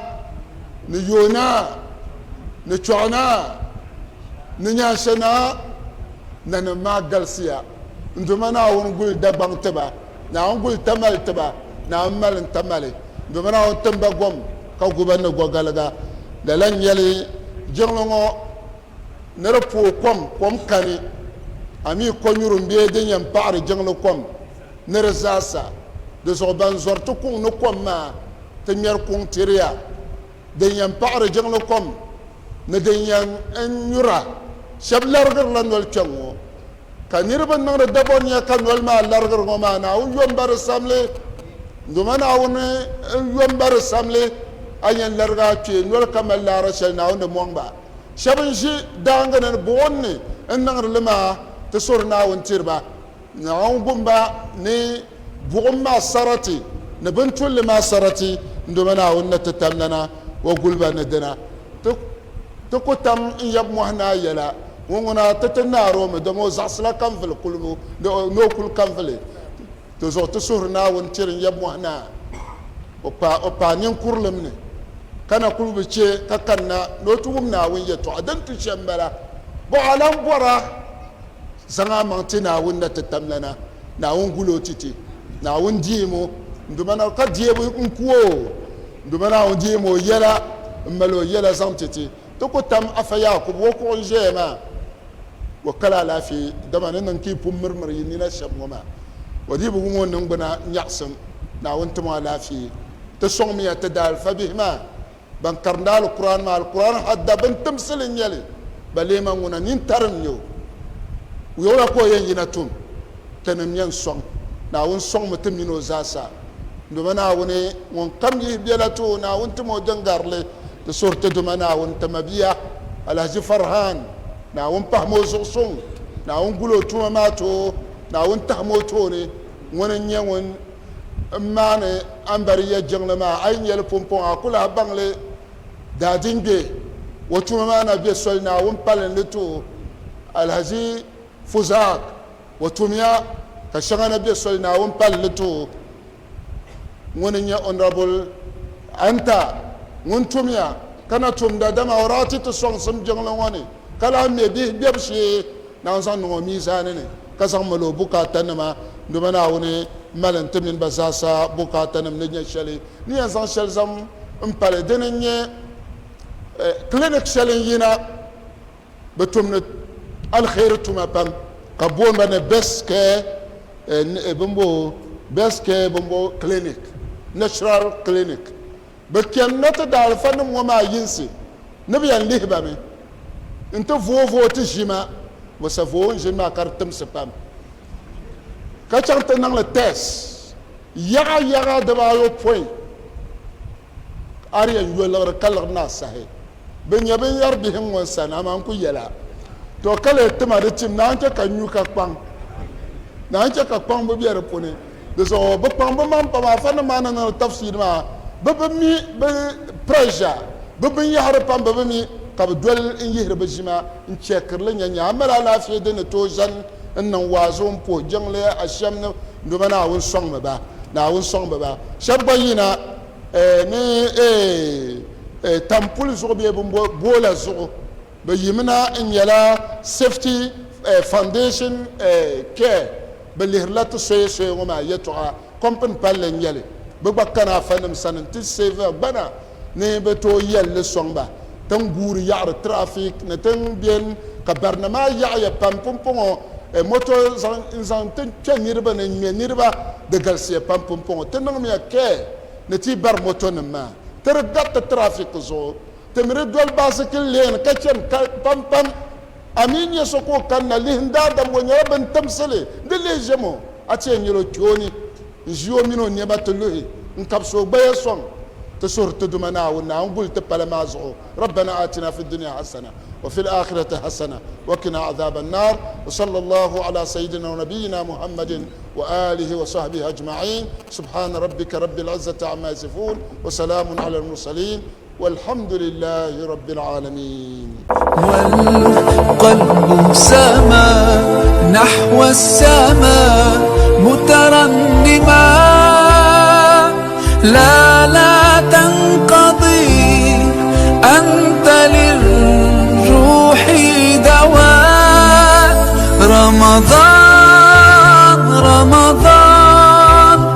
ni yoo naa ni chɔɣu naa ni nyaansha naa nanim maa galisiya n Duuma Naawuni guli Dagbaŋ ti ba, Naawuni guli Tamali ti ba, Naawuni mali n Tamali n Duuma Naawuni tim ba gom ka gu ba ni gɔgaliga. Lala n-nyɛ li jiŋli ŋɔ Ni di pooi kom, kom kani, a mi konyurim bee din yɛn paɣiri jiŋli kom ni di zaasa. Di zuɣu ban zɔri ti kuŋ ni kom maa ti ŋmɛri kuŋ tiriya. Din yɛn paɣiri jiŋli kom ni din yɛn nyura shɛba larigirila noli kpɛŋ ŋɔ. Ka niriba niŋdi dabɔniya ka noli maa larigiri ŋɔ maa, Naawuni yom ba di samli. Doma Naawuni yom ba di samli, a yɛn larigi a kpee noli ka mali laara shɛli Naawuni ni mɔŋ ba. Shɛba n-ʒi daaŋa ni ni buɣim ni n-niŋdi li maa ti suhiri Naawuni tiri ba. Naawuni gum ba ni buɣim maa sarati ni bɛ ni tuli li maa sarati n-doma Naawuni ni ti tamlana o guli ba ni dina. Ti ku tam n-yab mɔhi naa yɛla, ŋun ŋuna ti ti naari o mi, dama o zaɣisila kanvili kulibu ni o kuli kanvili. Di zuɣu ti suhiri Naawuni tiri n-yab mɔhi naa o paai ninkurilim ni, ka na kul bi chɛ ka kanna ni o ti wum Naawuni yɛtɔɣa din tu shɛm m-bala. Bɔɣa lan bɔra zaŋ a maŋ ti Naawuni na ti tamlana, Naawuni gul o ti ti. Naawuni deem o n-duma na ka deebu n-ku o. N-duma Naawuni deem o yɛla m-mal o yɛla zaŋ ti ti. Ti ku tam Afa Yaakubu o kuɣu n-ʒeya maa, o kala alaafee, dama ni niŋ ka yi pun mirimiri yi nina shɛm ŋɔ maa, o dii bi wum o niŋgbuna nyaɣisim. Naawuni tim o alaafee. Ti sɔŋmiya ti daalifa bihi maa ban karindi Alkur'aan maa. Alkur'aan hadda bin timsili n-nyɛ li, ba leema ŋuna nintari n-nyɛ o. Wula ka o yɛn yina tum? Tinim yɛn sɔŋ. Naawuni sɔŋmi ti mini o zaasa. Doma Naawuni ŋun kam yihi bela ti o, Naawuni tim o din gari li. Ti suhiri ti Duuma Naawuni ti mabia Alhaji Farhan, Naawuni pahim o zuɣu suŋ, Naawuni guli o tuma maa ti o, Naawuni tahim o tooni. Ŋuni n-nyɛ ŋun n maani Ambariya jiŋli maa, a yi nya li pumpɔŋɔ a ku lahi baŋ li daadingbe. O tuma maa na be soli Naawuni palinli ti o. Alhaji Fuzaak, o tumiya ka shɛŋa na be soli Naawuni palinli ti o. Ŋuni n-nyɛ Honourable Anta ŋun tumiya ka na tumda dama o daa ti ti sɔŋsim jiŋli ŋɔ ni ka lahi me bihi bebu shee Naawuni zaŋ niŋ o miizaani ni ka zaŋ mali o bukaatanima dama Naawuni mali n-ti mini ba zaasa bukaatanim ni nyɛ shɛli ni yɛn zaŋ shɛli zaŋ m-pali dini n-nyɛ clinic shɛli n-yina Bɛ tumdi aliheri tuma pam ka booni ba ni Best Care bimbo Best Care bimbo Clinic, Natural Clinic. Bɛ kpɛmina ti daalifa nim ŋɔ maa yinsi ni bɛ yɛn lihi ba mi nti vooi vooi ti ʒima. Bɛ sa vooi n-ʒini maa ka di timsi pam ka chaŋ ti niŋ li test yaɣa yaɣa dibaayopɔin. A di yɛn yo liɣiri ka liɣiri ni a sahi. Bɛ nya binyɛr bihi ŋ-ŋɔ n sani, amaa n ku yɛl a. Tɔ! Ka lee ti ma di tim, naan chɛ ka n nyu ka kpaŋ, naan chɛ ka kpaŋbu be di puuni. Di zuɣu bɛ kpaŋ bɛ maŋ pam, afanim maa ni niŋdi tafsiir maa, bɛ bi mi bɛ pressure, bɛ binyɛhiri pam bɛ bi mi, ka bɛ doli n-yihiri bɛ ʒima n-chɛkiri li nya nya a mali alaafee din ni tooi zani n-niŋ waazu m-puhi jiŋli ashɛm ni dama Naawuni sɔŋmi ba, Naawuni sɔŋmi ba. Shɛba gba yina ni tampuli zuɣu bee boola zuɣu bɛ yimina n-nyɛla Safety Foundation Care bɛ lihirila ti soya soya ŋɔ maa yɛltɔɣa company palli n-nyɛ li bɛ gba kana afanim sani nti save gbana ni bɛ tooi yɛli li sɔŋ ba tin guuri yaɣiri traffic ni tin beni ka barina maa yaɣiya pam pumpɔŋɔ moto n-zaŋ ti kpe niriba ni n-ŋme niriba di galisiya pam pumpɔŋɔ ti niŋmiya care ni ti bari moto nim maa ti di gariti traffic zuɣu ti mi di doli bicycle lane ka chani pam pam a mi nya so ka o kanna lihi n daadam o nyɛla bin timsili di lihi ʒem o a ti yɛn nyɛla o kpe o ni n ʒi o mini o nɛma ti luhi n kabisi o gbaya sɔŋ ti suhuri ti Duuma Naawuni Naawuni guli ti pala maa zuɣu Rabbana atina fi dunya hasana wa fil akhirati hasana wa qina adhaba annar wa sallallahu ala sayyidina wa nabiyyina Muhammadin wa alihi wa sahbihi ajma'in subhana rabbika rabbil izzati amma yasifun wa salamun ala al mursalin walhamdulillahi rabbil alamin. والقلب سما نحو السماء مترنما لا لا تنقضي.